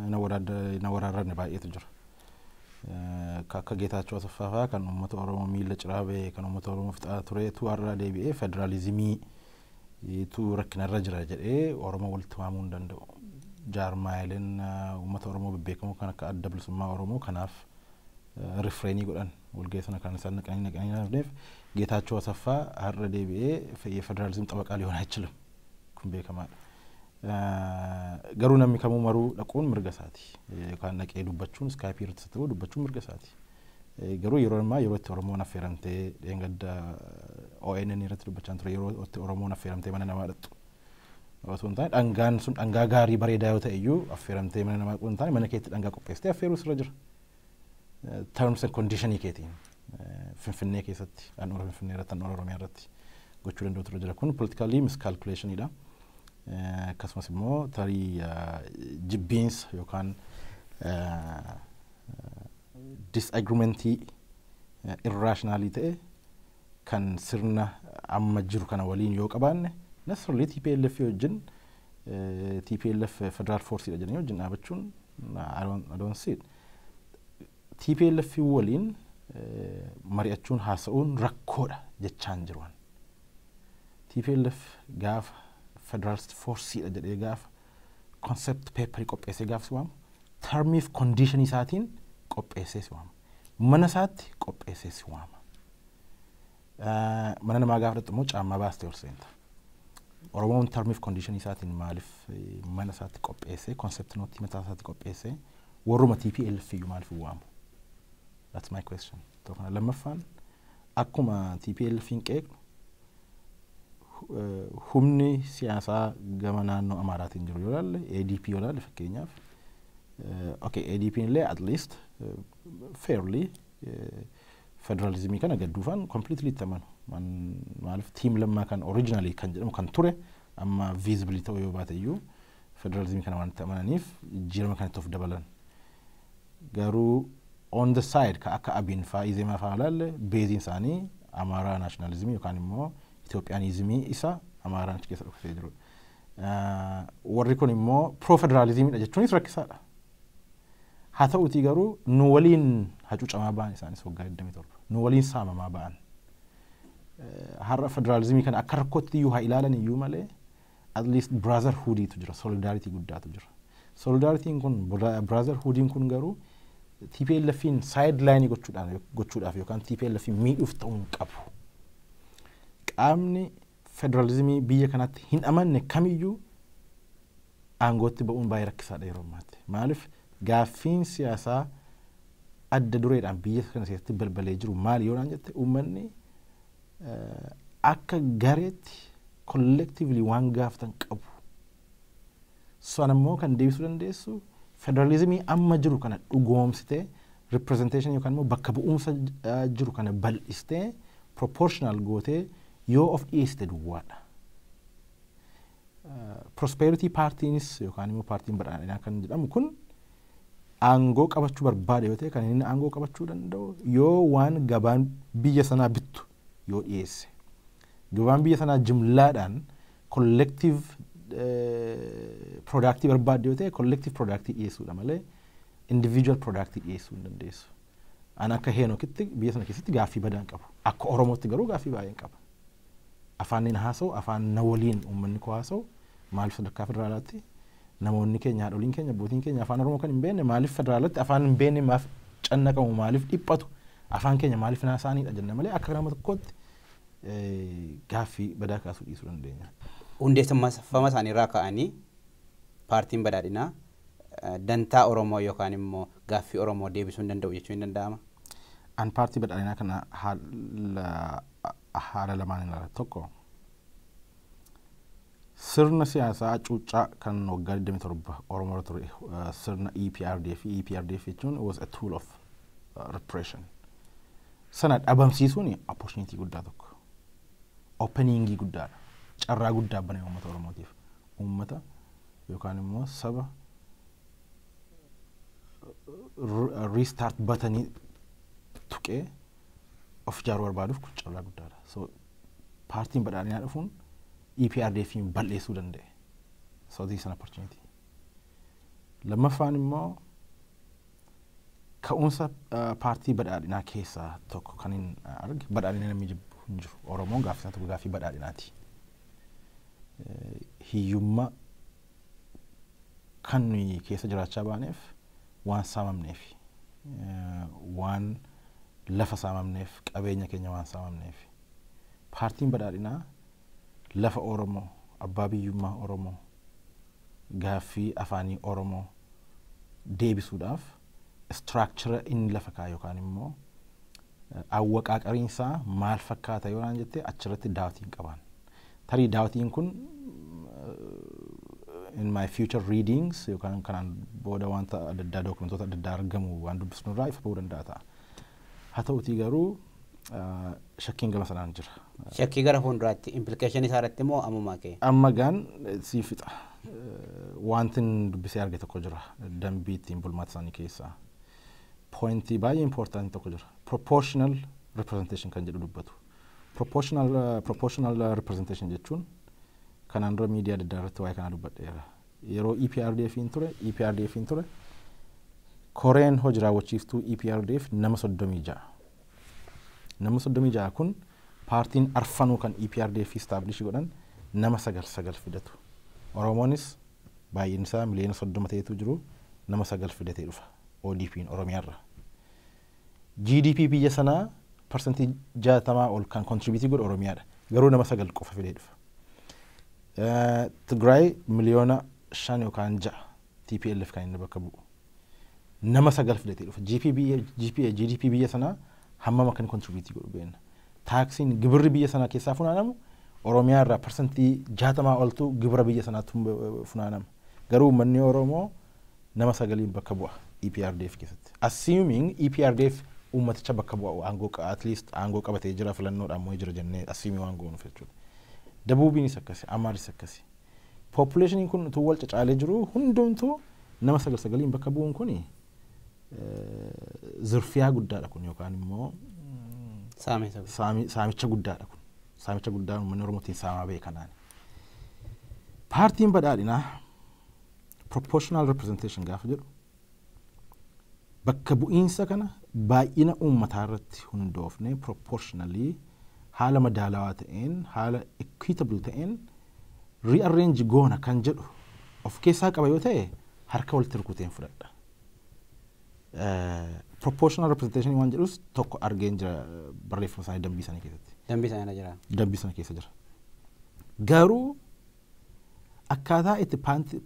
hin waraarranne baay'eetu jira. Akka Geetaachoo Asaffaa fa'aa kan uummata Oromoo miila ciraa ba'e, kan uummata Oromoo fixaa tureetu har'a deebi'ee federaalizimii tu rakkinarra jira jedhee Oromoo walitti waamuu hin danda'u. Jaarmaayileen uummata Oromoo bebbeekamoo kan akka Adda Bilisummaa Oromoo kanaaf refrain godhan walgahii sana kan isaan naqanii naqanii. Geetaachoo Asaffaa har'a deebi'ee የፌዴራሊዝም ጠበቃ ሊሆን አይችልም kun beekamaadha. Garuu namni kamuu maruu dhaquun mirga isaati. Yookaan dhaqee dubbachuun, Skype irratti ta'uu dubbachuun mirga isaati. Garuu yeroo ammaa yeroo itti Oromoon affeeramtee, dheengadda ONN irratti dubbachaa ture, yeroo itti Oromoon affeeramtee mana namaa dhaqxu otoo hin taane, dhangaan sun dhangaa gaarii bareedaa yoo ta'e iyyuu, affeeramtee mana namaa dhaquu hin taane, mana keetti dhangaa qopheessitee affeeruu sirra jira. Terms and conditionii keetiin Finfinnee keessatti, handhuura Finfinnee irratti, handhuura Oromiyaa irratti gochuu danda'u ture jira. Kun politically miscalculationiidha. Akkasumas immoo tarii jibbiinsa yookaan disagreementii irrational ta'e kan sirna amma jiru kana waliin yoo qabaanne, necessarily TPLF wajjin, TPLF federal forceidha jedhanii wajjin dhaabachuun, I don't see it. TPLF waliin mari'achuun, haasa'uun rakkoodha jechaan jiru. TPLF gaafa federalist forceidha jedhee, gaafa concept paperii qopheessee gaafa si waamu, termiif condition isaatiin qopheessee si waama. Mana isaatti qopheessee si waama. Mana namaa gaafa dhaqxu immoo caammaa baastee ol seenta. Oromoon termiif condition isaatiin maaliif mana isaatti qopheessee, concept note mataa isaatti qopheessee, warruma TPLF iyyuu maaliif waamu? That's my question. Tokko. Lammaffaan, Akkuma TPLF hin qeeqnu, humni siyaasaa gama naannoo Amaaraatiin jiru yoo ilaalle, ADP yoo ilaalle fakkeenyaaf, okay, ADP illee at least fairly federalizimii kana gadduufaan completely itti amanu. Maaliif, team Lammaa kan originally kan jedhamu kan ture amma visibly ta'uu yoo baate iyyuu, federalizimii kana waan itti amananiif jijjiirama kanatti of dabalan. Garuu on the side ka akka Abiin faa, Izemaa faa ilaalle, baseiin isaanii Amaaraa nationalismii yookaan immoo Ethiopianismii isa Amaaraan achi keessa dhokatee jirudha. Warri kun immoo pro federalizimiidha jechuunis rakkisaadha. Haa ta'utii garuu nu waliin hacuucamaa ba'an, isaanis waggaa 27 nu waliin saamamaa ba'an. Har'a federaalizimii kana akka rakkootti iyyuu haa ilaalan iyyuu malee, at least brotherhoodiitu jira, solidarity guddaatu jira. Solidarityn kun, brotherhoodiin kun garuu TPLFin sideline gochuudhaaf yookaan TPLFin miidhuuf ta'uu hin qabu. Qaamni federaalizimii biyya kanatti hin amanne kamiyyuu aangootti ba'uun baay'ee rakkisaadha yeroo ammaatti. Maaliif, gaaffiin siyaasaa adda dureedhaan biyya kana keessatti balbalee jiru maali yoo naan jette, uummanni akka gareetti collectively waan gaafatan qabu. Sana immoo kan deebisuu dandeessu federaalizimii amma jiru kana dhugoomsitee, representation yookaan immoo bakka bu'umsa jiru kana bal'istee, proportional gootee yoo of dhiyeessite duwwaadha. Prosperity Partiinis yookaan immoo paartiin badhaadhinaa kan jedhamu kun aangoo qabachuu barbaade yoo ta'e, kan inni aangoo qabachuu danda'u yoo waan gabaan biyya sanaa bittu yoo dhiyeesse. Gabaan biyya sanaa jimlaadhaan collective productii barbaadde yoo ta'e, collective productii dhiyeessuudha malee individual productii dhiyeessuu hin dandeessu. Ani akka Heenokitti biyya sana keessatti gaaffii badaan qabu. Akka Oromootti garuu gaaffii baay'een qaba. Afaan inni haasa'u, afaan na waliin uummanni koo haasa'u, maaliif sadarkaa federaalaatti namoonni keenya, haadholiin keenya, abbootiin keenya afaan Oromoo kan hin beekne maaliif federaalatti afaan hin beekne maaf cannaqamu, maaliif dhiphatu, afaan keenya maaliif naasaaniidha jenna malee akka nama tokkootti gaaffii badaa kaasuu dhiisuu dandeenya. Hundeessummaa isaaniirraa ka'anii paartiin badhaadhinaa dantaa Oromoo yookaan immoo gaaffii Oromoo deebisuu hin danda'u jechuun hin danda'ama. An paartii badhaadhinaa kana haala lamaan ilaala. Tokko, sirna siyaasaa cuuccaa kan waggaa 27 Oromoo irra ture, sirna EPRDF. EPRDF jechuun was a tool of repression. Sana dhabamsiisuun opportunity guddaa tokko. Openingii guddaadha. Carraa guddaa bane uummata Oromootiif. Uummata yookaan immoo saba restart buttonii tuqee of ijaaruu barbaaduuf kun carraa guddaadha. So paartiin badhaadhinaa dhufuun EPRDF balleessuu danda'e. So this is an opportunity. Lammaffaan immoo ka'umsa paartii badhaadhinaa keessaa tokko kan hin arge, badhaadhina namni jibbu hin jiru. Oromoon gaaffii isaa tokko gaaffii badhaadhinaati. Hiyyummaa kan nuyi keessa jiraachaa baaneef waan saamamneef, waan lafa saamamneef, qabeenya keenya waan saamamneef. Paartiin badhaadhinaa lafa Oromoo, abbaa biyyummaa Oromoo, gaaffii afaanii Oromoo deebisuudhaaf structure inni lafa kaa'e yookaan immoo awwaqaaqariinsaa maal fakkaata yoo naan jette, achirratti doubtiin qaban. Tarii doubtiin kun in my future readings yookaan kanaan booda wanta adda addaa, dookumentoota adda addaa argamu waan dubbisnurraa ifa ba'uu danda'a ta'a. Haa ta'utii garuu shakkiin gama sanaan jira. Shakkii gara fuulduraatti implicationii isaa irratti immoo ammumaa ka'e. Amma gaan sii fixa. Wanti dubbisee arge tokko jira dambii ittiin bulmaata isaanii keessaa. Pointii baay'ee important tokko jira. Proportional representation kan jedhu dubbatu. Proportional representation jechuun kanaan dura miidiyaa adda addaa irratti waa'ee kanaa dubbadheera. Yeroo EPRDF ture, koreen hojii raawwachiiftuu EPRDF nama 36. Nama 36 kun paartiin arfanuu kan EPRDF establish godhan nama sagal sagal fidatu. Oromoonis baay'een isaa miliyoona 30 ta'etu jiru, nama sagal fidatee dhufa ODP'n Oromiyaarra. GDP biyya sanaa 60% ol kan contribute godhu Oromiyaadha. Garuu nama sagal qofa fidee dhufa. Tigraay miliyoona 5 yookaan 6 TPLF kan inni bakka bu'u. Nama sagal fidatee dhufa. GDP biyya sanaa hammam akka inni contribute godhu beekna. Taaksiin gibirri biyya sana keessaa funaanamu Oromiyaa irraa 60% oltu gibira biyya sanaatti funaanama. Garuu uummanni Oromoo nama 9 bakka bu'a EPRDF keessatti. Assuming EPRDF uummaticha bakka bu'a, aangoo at least aangoo qabatee jira, filannoodhaan moo jira jennee assuming waan goonuuf jechuudha. Dabuubiinis akkasi, Amaaris akkasi. Populationiin kun utuu wal cacaalee jiru hundumtuu nama 9 9 bakka bu'uun kuni zirfiyaa guddaadha kun, yookaan immoo saamicha guddaadha kun. Saamicha guddaa uummanni Oromootiin saamaa ba'e kanaan. Paartiin badhaadhinaa proportional representation gaafa jedhu, bakka bu'iinsa kana baay'ina uummataa irratti hundoofne, proportionally, haala madaalawaa ta'een, haala equitable ta'een rearrange goona kan jedhu of keessaa qaba yoo ta'e, harka walitti rukuteen fudhadha. Proportional representation waan jedhus tokko argeen jira barreeffama isaanii dambii isaanii keessatti. Dambii isaanii jira. Dambii sana keessa jira. Garuu akkaataa itti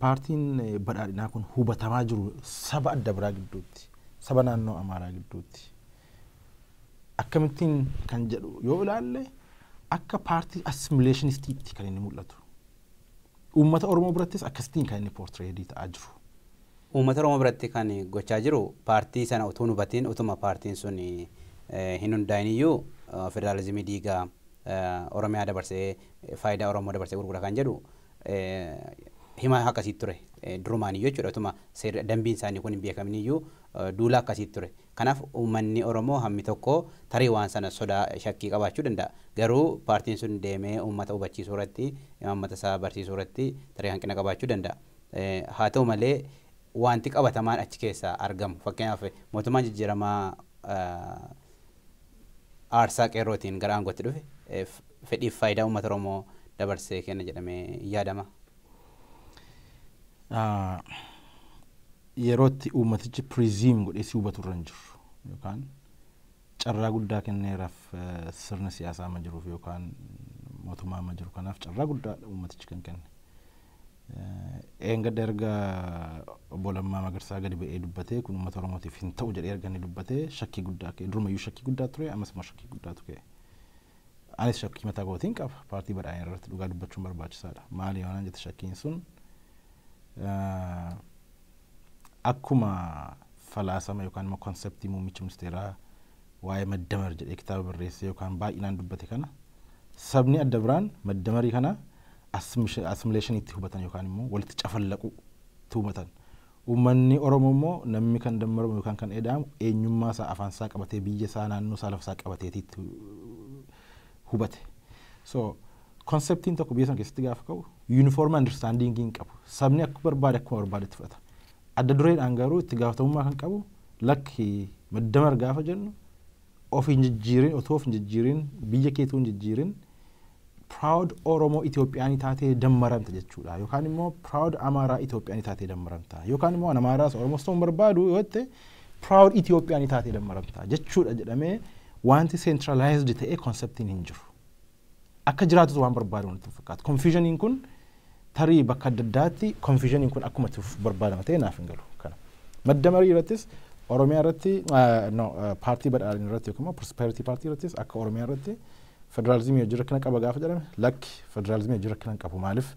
paartiin badhaadhinaa kun hubatamaa jiru saba adda biraa gidduutti, saba naannoo Amaaraa gidduutti akkamittiin kan jedhu yoo ilaalle, akka paartii assimilationistiitti kan inni mul'atu. Uummata Oromoo birattis akkasittiin kan inni portrayed ta'aa jiru. Uummata Oromoo biratti kan gochaa jiru, paartii sana utuu hubatiin, utuma paartiin sun hin hundaa'in iyyuu, federaalizimii diigaa, Oromiyaa dabarsee, faayidaa Oromoo dabarsee gurgura kan jedhu hima akkasiitti ture durumaan iyyuu jechuudha. Utuma dambiin isaanii kun hin beekamin iyyuu duula akkasiitti ture. Kanaaf uummanni Oromoo hammi tokko tarii waan sana sodaa, shakkii qabaachuu danda'a. Garuu paartiin sun deemee uummata hubachiisuu irratti, uummata isaa barsiisuu irratti tarii hanqina qabaachuu danda'a. Haa ta'u malee, wanti qabatamaan achi keessaa argamu, fakkeenyaaf mootummaan jijjiiramaa aarsaa qeerrootiin gara aangootti dhufe, fedhiif faayidaa uummata Oromoo dabarsee kenna jedhamee yaadama. Yerootti uummatichi presume godhee si hubatu irra hin jiru, yookaan carraa guddaa kenneeraaf sirna siyaasaa amma jiruuf yookaan mootummaa amma jiru kanaaf carraa guddaa uummatichi kan kenne. Eengadda erga obbo Lammaa Magarsaa gadi ba'ee dubbatee, kun uummata Oromootiif hin ta'u jedhee erga inni dubbatee, shakkii guddaa ka'e. Durumayyuu shakkii guddaa ture, ammas immoo shakkii guddaatu ka'e. Anis shakkii mataa kootiin qaba paartii badhaadhinaa irratti, dhugaa dubbachuun barbaachisaadha. Maali yoo naan jette, shakkiin sun akkuma falaasama yookaan immoo conceptii muummichi ministeeraa waa'ee maddamar jedhee kitaaba barreessee yookaan baay'inaan dubbate kana, sabni adda biraan maddamarii kana assimilationiitti hubatan yookaan immoo walitti cafallaquu itti hubatan. Uummanni Oromoo immoo namni kan dammaramu yookaan kan eda'amu eenyummaa isaa, afaan isaa qabatee, biyya isaa, naannoo isaa, lafa isaa qabateetitti hubate. So conceptiin tokko biyya sana keessatti gaafa ka'u uniform understanding hin qabu. Sabni akka barbaade, akkuma barbaadetti fudhata. Adda dureedhaan garuu itti gaafatamummaa kan qabu, lakki, maddamar gaafa jennu of hin jijjiirin, otoo of hin jijjiirin, biyya keetuu hin jijjiirin, proud Oromoo Itoophiyaanii taatee dammaramta jechuudha. Yookaan immoo proud Amaaraa Itoophiyaanii taatee dammaramta. Yookaan immoo an Amaaraas Oromoos ta'uu hin barbaadu yoo jette, proud Itoophiyaanii taatee dammaramta jechuudha jedhamee wanti centralized ta'e conceptiin hin jiru. Akka jiraatus waan barbaadamu natti fakkaata. Confusioniin kun tarii bakka adda addaatti confusioniin kun akkuma itti barbaadama ta'e naaf hin galu. Kana. Madda marii irrattis Oromiyaa irratti, no, paartii badhaadhinaa irratti yookiin immoo Prosperity Party irrattis, akka Oromiyaa irratti federaalizimii hojii rakkina qaba gaafa jedhame, lakki, federaalizimii hojii rakkina hin qabu, maaliif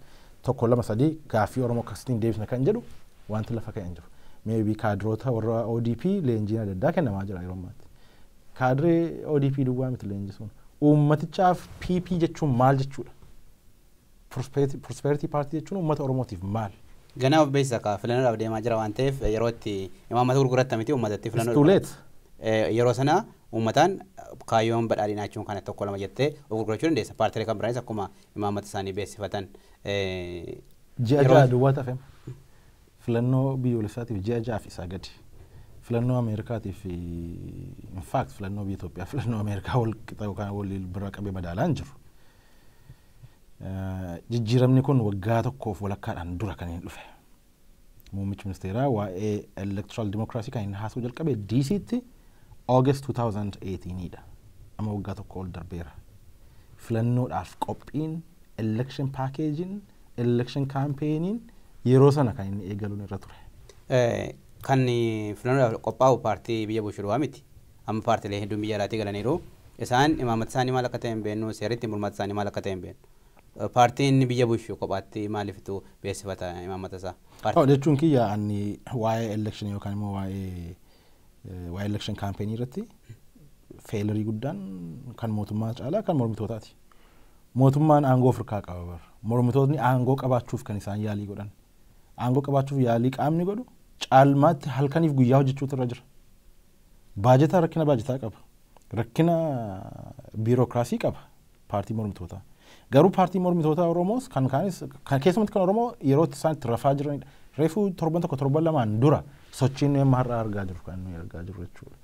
tokko, lama, sadii gaaffii Oromoo akkasitiin deebisna kan jedhu wanti lafa ka'e hin jiru. Maybe kaadiroota warra ODP leenjiin adda addaa kennamaa jira yeroo ammaatti. Kaadiree ODP duwwaa miti leenjisuun. Uummatichaaf PP jechuun maal jechuudha? Prosperity Party jechuun uummata Oromootiif maal? Ganaa of beeksisa ka filannoodhaaf deemaa jira waan ta'eef, yeroo itti imaammata gurguratta miti uummatatti It's too late. Yeroo sana uummataan kaayyoon badhaadhinaa jechuun kana, tokko, lama jettee of gurgurachuu dandeessa. Paartiilee kan biraanis akkuma imaammata isaanii beeksifatan. Ji'a 6 duwwaa tafe. Filannoo biyyoolessaatiif ji'a 6 fi isaa gadi. Filannoo Ameerikaatiif, in fact filannoo biyya Itoophiyaa filannoo Ameerikaa wal qixa yookaan wal bira qabee madaalaa hin jiru. Jijjiiramni kun waggaa tokkoof walakkaadhaan dura kan inni dhufe. Muummichi ministeeraa waa'ee electoral democracy kan inni haasa'uu jalqabe DC'tti August 2018 dha. Amma waggaa tokko ol darbeera. Filannoodhaaf qophiin, election packagein, election campaignin yeroo sana kan inni eegaluun irra ture. Kan filannoodhaaf qophaa'u paartii biyya bulchu duwwaa miti. Amma paartiilee hedduun biyya alaatii galaniiru. Isaan imaammata isaanii maal akka ta'e hin beeknu, seerri ittiin bulmaata isaanii maal akka ta'e hin beeknu. Paartiin biyya bulchu kophaatti maaliiftu beeksifata imaammata isaa? Jechuun kiyya ani waa'ee election yookaan immoo waa'ee election campaign irratti failure guddaan kan mootummaa caalaa kan mormitootaati. Mootummaan aangoo ofirkaa qaba bara. Mormitootni aangoo qabaachuuf kan isaan yaalii godhan. Aangoo qabaachuuf yaalii qaamni godhu caalmaatti halkaniif guyyaa hojjechuutu irra jira. Baajetaa, rakkina baajetaa qaba. Rakkina biirokiraasii qaba paartii mormitootaa. Garuu paartii mormitootaa Oromoos kan kaanis, kan keessumatti kan Oromoo, yeroo isaan itti rafaa jiranidha. Reefuu torban tokko, torban lamaan dura sochiin nuyi amma har'a argaa jirru kan nuyi argaa jirru jechuudha.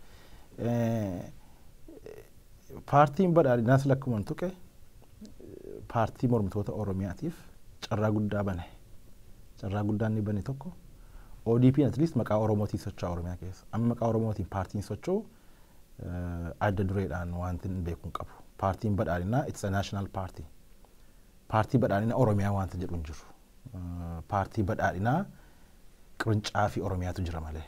Paartiin badhaadhinaas lakkuma tuqe paartii mormitoota Oromiyaatiif carraa guddaa bane. Carraa guddaa inni bane tokko, ODP at least maqaa Oromootiin socho'a Oromiyaa keessa. Amma maqaa Oromootiin paartiin socho'u adda dureedhaan wanti hin beeku hin qabu. Paartiin badhaadhinaa, it's a national party. Paartii badhaadhinaa Oromiyaa wanta jedhu hin jiru. Paartii badhaadhinaa qirincaafi Oromiyaatu jira malee.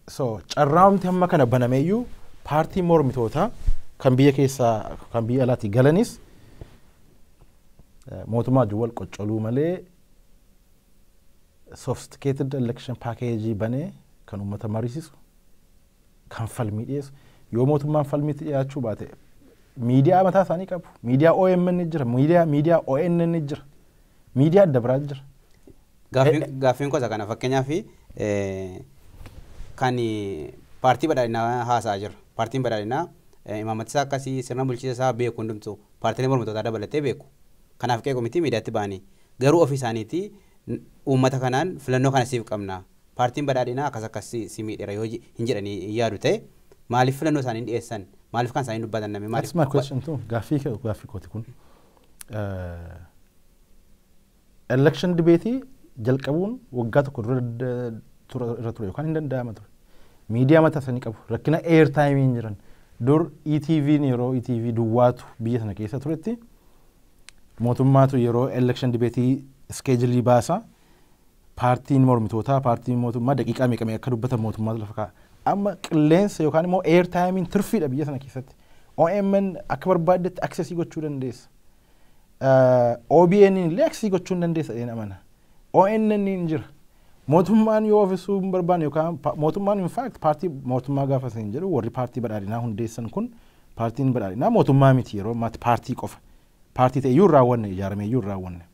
So carraamti hamma kana banameeyyuu paartii mormitootaa kan biyya keessaa kan biyya alaatii galanis mootummaa wajjin wal qoccoluu malee sophisticated election package banee kan uummata mariisisu, kan falmii dhiyeessu, yoo mootummaan falmiitti dhiyaachuu baate miidiyaa mataa isaanii qabu. Miidiyaa OMN jira, miidiyaa ONN jira, miidiyaa adda biraa jira. Gaaffiin gosa kana, fakkeenyaaf kan paartii badhaadhinaa haasa'aa jira. Paartiin badhaadhinaa imaammata isaa akkasii, sirna bulchiinsa isaa beeku, hundumtuu paartiilee mormitootaa dabalatee beeku. Kanaaf qeequ miti miidiyaatti ba'anii. Garuu ofii isaaniitii uummata kanaan filannoo kana siif qabna. Paartiin badhaadhinaa akkas akkas si miidheera yoo hin jedhanii hin yaadu ta'e, maaliif filannoo isaanii hin dhiyeessan? Maaliif kan isaanii dubbatan namni maaliif? That's my question too. Gaaffii kee, gaaffii kooti kun. Election debate jalqabuun waggaa tokko dura irra ture yookaan hin danda'ama ture. Miidiyaa mataa isaanii qabu. Rakkina air time hin jiran. Dur ETV'n, yeroo ETV duwwaatu biyya sana keessa turetti, mootummaatu yeroo election debate schedule baasa. Paartiin mormitootaa, paartiin mootummaa daqiiqaa meeqa meeqa akka dubbatan mootummaatu lafa kaa'a. Amma qilleensa yookaan immoo air timein tirfiidha biyya sana keessatti. OMN akka barbaaddetti accessii gochuu dandeessa. OBN illee accessii gochuu hin dandeessa jedheen amana. ONN hin jira. Mootummaan yoo ofisuu hin barbaanne yookaan mootummaan, in fact paartii mootummaa gaafa isin jedhu, warri paartii badhaadhinaa hundeessan kun, paartiin badhaadhinaa mootummaa miti, yeroo ammaatti paartii qofa. Paartii ta'e iyyuu hin raawwanne, ijaarame iyyuu hin raawwanne.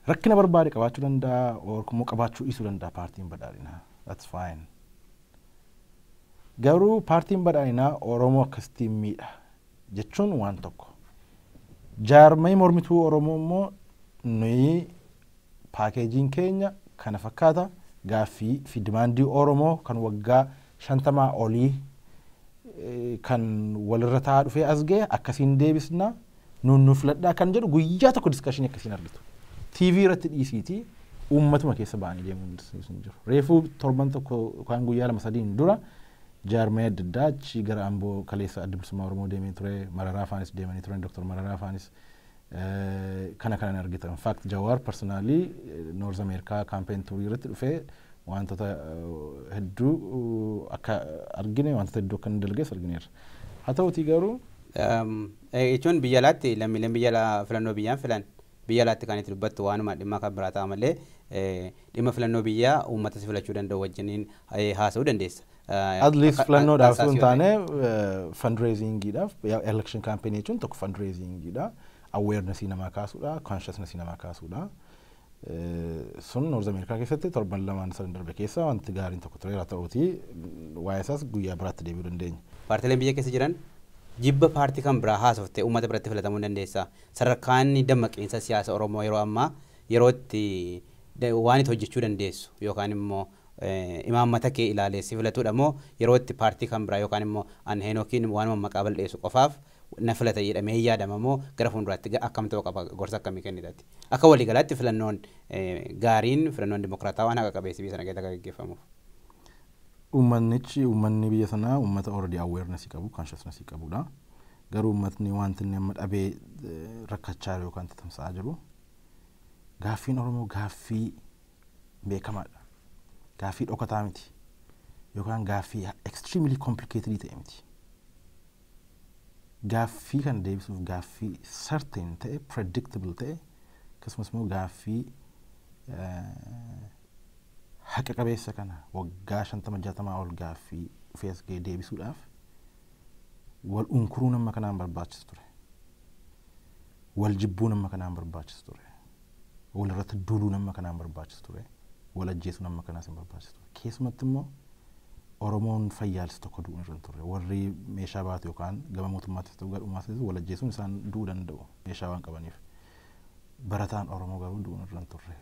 Rakkina barbaade qabaachuu danda'a or immoo qabaachuu dhiisuu danda'a paartiin badhaadhinaa. That's fine. Garuu paartiin badhaadhinaa Oromoo akkasittiin miidha jechuun waan tokko. Jaarmee mormituu Oromoo immoo nuyi packageiin keenya kana fakkaata, gaaffii fi demandii Oromoo kan waggaa 50 olii kan walirra taa'aa dhufee as ga'e akkasiin deebisna, nuun nu filadhaa kan jedhu guyyaa tokko discussionii akkasiin argitu. TV irratti dhiisiitii uummatuma keessa ba'anii deemuun hin jiru. Reefuu torban tokko yookaan guyyaa lama sadiin dura jaarmee adda addaa achi gara Amboo kaleessa Adda Bilisummaa Oromoo deemee ture, Mararaa faanis deemanii turan, Dr. Mararaa faanis kana kanan argita. In fact Jawaar personally North America campaign tourii irratti dhufee wantoota hedduu akka argine, wantoota hedduu akka inni dalgees argineerra. Haa ta'utii garuu Jechuun biyya alaatti lammiileen biyya alaa filannoo biyyaan filan, biyya alaatti kan itti dubbattu waanuma dhimma kan biraa ta'a malee dhimma filannoo biyyaa uummata si filachuu danda'u wajjiniin haasa'uu dandeessa. At least filannoodhaaf sun taane fundraisingiidhaaf, election campaign jechuun tokko fundraisingiidha. Awarenessii namaa kaasuudha, consciousnessii namaa kaasuudha. Sun North America keessatti torban lamaan sadan darbe keessa wanti gaariin tokko tureera, ta'uutii waa'ee isaas guyyaa biraatti deebi'uu dandeenya. Paartileen biyya keessa jiran jibba paartii kan biraa haasoftee uummata biratti filatamuu dandeessa. Sadarkaan dammaqiinsa siyaasa Oromoo yeroo ammaa yeroo itti waan itti hojjechuu dandeessu yookaan immoo imaammata kee ilaalee si filatudha moo, yeroo itti paartii kan biraa yookaan immoo an Heenookiin waanuma maqaa balleessu qofaaf na filata jedhamee hin yaadama moo, gara fuulduraatti akkam ta'uu qaba, gorsa akkamii kennitati? Akka waliigalaatti filannoon gaariin, filannoon dimokiraataa waan haqa qabeessi biyya sana keessatti akka gaggeeffamuuf. Uummannichi, uummanni biyya sanaa uummata already awareness qabu, consciousness qabudha. Garuu uummatni wanti inni amma dhabee rakkachaa jiru yookaan tamsa'aa jiru, gaaffiin Oromoo gaaffii beekamaadha. Gaaffii dhokataa miti. Yookaan gaaffii extremely complicated ta'e miti. Gaaffii kana deebisuuf gaaffii certain ta'e, predictable ta'e, akkasumas immoo gaaffii haqa qabeessa kana waggaa 50 60 ol gaaffii dhufee as ga'e deebisuudhaaf wal unkuruun amma kanaan barbaachisu ture. Wal jibbuun amma kanaan barbaachisu ture. Wal irratti duuluun amma kanaan barbaachisu ture. Wal ajjeesuun amma kanaas hin barbaachisu ture. Keessumatti immoo Oromoon fayyaalessi tokko du'uun irra hin turre. Warri meeshaa baatu yookaan gama mootummaattis ta'u gadhumaas ta'u wal ajjeesuun isaan du'uu danda'u meeshaa waan qabaniif. Barataan Oromoo garuu du'uun irra hin turre.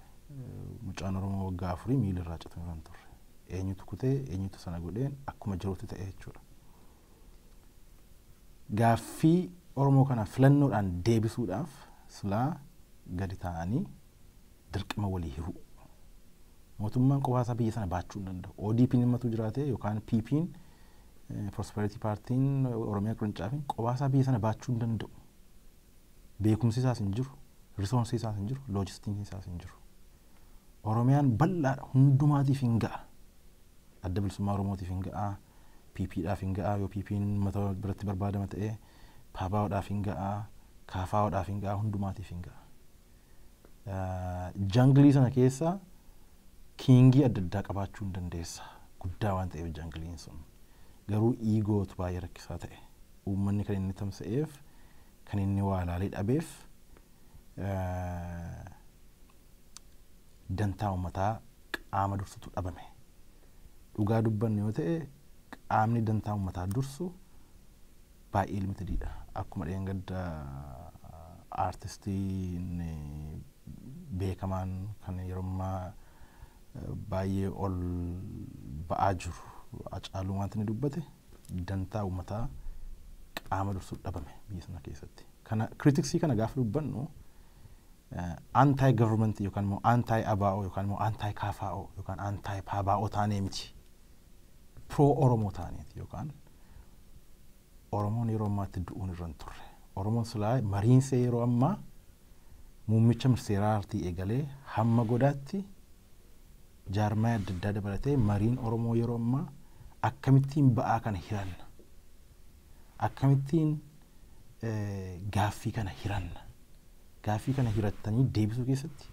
Mucaan Oromoo waggaa 4 miila irraa cituun irra hin turre. Eenyutu kutee, eenyutu sana godheen akkuma jirutti ta'e jechuudha. Gaaffii Oromoo kana filannoodhaan deebisuudhaaf silaa gadi ta'anii dirqama walii hiruu. Mootummaan qofaasaa biyya sana baachuu hin danda'u. ODP'n himmatu jiraate yookaan PP'n, Prosperity Party'n, Oromiyaa Qirincaafiin qofaasaa biyya sana baachuu hin danda'u. Beekumsi isaas hin jiru, resourcii isaas hin jiru, loojistikiin isaas hin jiru. Oromiyaan bal'aadha, hundumaatiif hin ga'a. Adda Bilisummaa Oromootiif hin ga'a, PPdhaaf hin ga'a yoo PP'n uummata biratti barbaadama ta'e, PABOdhaaf hin ga'a, KFOdhaaf hin ga'a, hundumaatiif hin ga'a. Junglii sana keessa kingii adda addaa qabaachuu hin dandeessa. Guddaa waan ta'eef jungliin sun. Garuu egotu baay'ee rakkisaa ta'e. Uummanni kan inni tamsa'eef, kan inni waa ilaalee dhabeef, dantaa uummataa qaama dursutu dhabame. Dhugaa dubbanne yoo ta'e, qaamni dantaa uummataa dursu baay'ee limitediidha. Akkuma dheengadda aartistiin beekamaan kan yeroo ammaa baay'ee ol ba'aa jiru Hacaaluun wanti inni dubbate, dantaa uummataa qaama dursu dhabame biyya sana keessatti. Kana criticsii kana gaafa dubbannu anti government yookaan immoo anti ABO yookaan immoo anti KFO yookaan anti PABO taanee miti. Pro Oromoo taaneeti yookaan Oromoon yeroo ammaatti du'uun irra hin turre. Oromoon silaa mariinsa yeroo ammaa muummicha ministeeraatii eegalee hamma godaatti jaarmaa adda addaa dabalatee mariin Oromoo yeroo ammaa akkamittiin ba'aa kana hiranna, akkamittiin gaaffii kana hiranna, gaaffii kana hirattanii deebisuu keessatti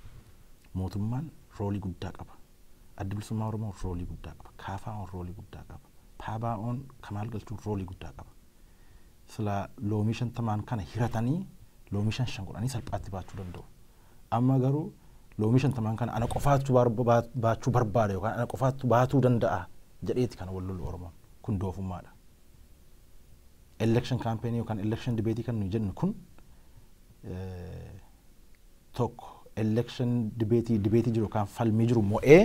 mootummaan roolii guddaa qaba. Adda Bilisummaa Oromoo roolii guddaa qaba. KFO'n roolii guddaa qaba. PABO'n kamaal galchuun roolii guddaa qaba. Sila loomii 50n kana hiratanii loomii shan shan godhanii salphaatti baachuu danda'u. Amma garuu loomii 50n kana ana qofaatu baachuu barbaada yookaan ana qofaatu baatuu danda'a jedheeti kana wal lolu Oromoon. Kun doofummaadha. Election campaign yookaan election debate kan nuyi jennu kun tokko election debate jiru yookaan falmii jiru mo'ee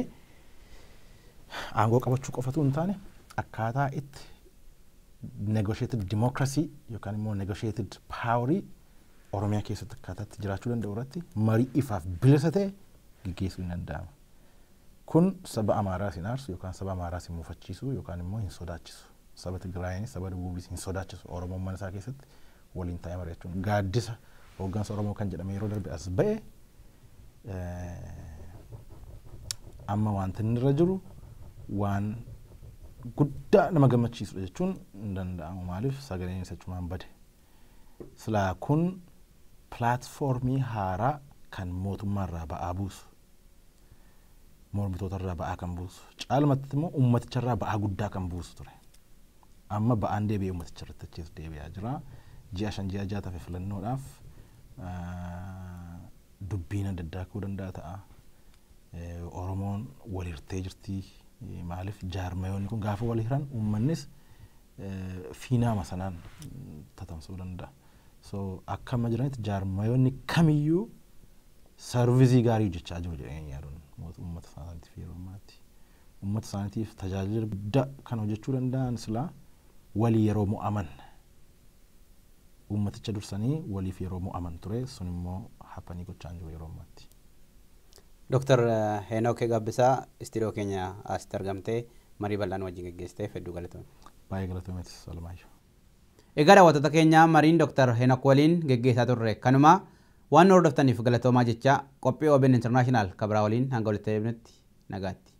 aangoo qabachuu qofatu hin taane, akkaataa itti negotiated democracy yookaan immoo negotiated powerii Oromiyaa keessatti akkaataa itti jiraachuu danda'u irratti marii ifaaf bilisa ta'e gaggeessuu hin danda'ama. Kun saba Amaaraas hin aarsu yookaan saba Amaaraas hin muufachiisu yookaan immoo hin sodaachisu. Saba Tigraayinis saba Dabuubis hin sodaachisu Oromoon mana isaa keessatti waliin taa'ee mari'achuun. Gaaddisa hooggansa Oromoo kan jedhame yeroo darbe as ba'e amma wanti inni irra jiru waan guddaa nama gammachiisudha jechuun hin danda'amu, maaliif sagaleen isa cumaan bade. Silaa kun platformii haaraa kan mootummaarraa ba'aa buusu, mormitootarraa ba'aa kan buusu, caalmatti immoo uummaticharraa ba'aa guddaa kan buusu ture. Amma ba'aan deebi'ee uummaticha irratti achiis deebi'aa jira. Ji'a 5, ji'a 6 tafe filannoodhaaf dubbiin adda addaa ka'uu danda'a ta'a. Oromoon wal hirtee jirti. Maaliif jaarmayoonni kun gaafa wal hiran uummannis fiinaama sanaan tatamsa'uu danda'a. So akka amma jiranitti jaarmayoonni kamiyyuu serviceii gaarii hojjechaa jiru jedhanii yaaduun uummata isaaniitiif yeroo ammaatti. Uummata isaaniitiif tajaajila guddaa kan hojjechuu danda'an silaa walii yeroo mo'aman, uummaticha dursanii waliif yeroo mo'aman ture, sun immoo happenii gochaa hin jiru yeroo ammaatti. Dooktar Henook Gabbisaa, istiidiyoo keenya asitti argamtee marii bal'aan wajjin geggeessiteef hedduu galatoomi. Baay'ee galatoomeetis, Alamaayyoo. Egaa daawwattoota keenya, mariin Dooktar Henook waliin geggeessaa turre kanuma. Waan nu hordoftaniif galatoomaa jecha, qophii OBN International kabraa waliin hanga walitti deebinutti nagaatti.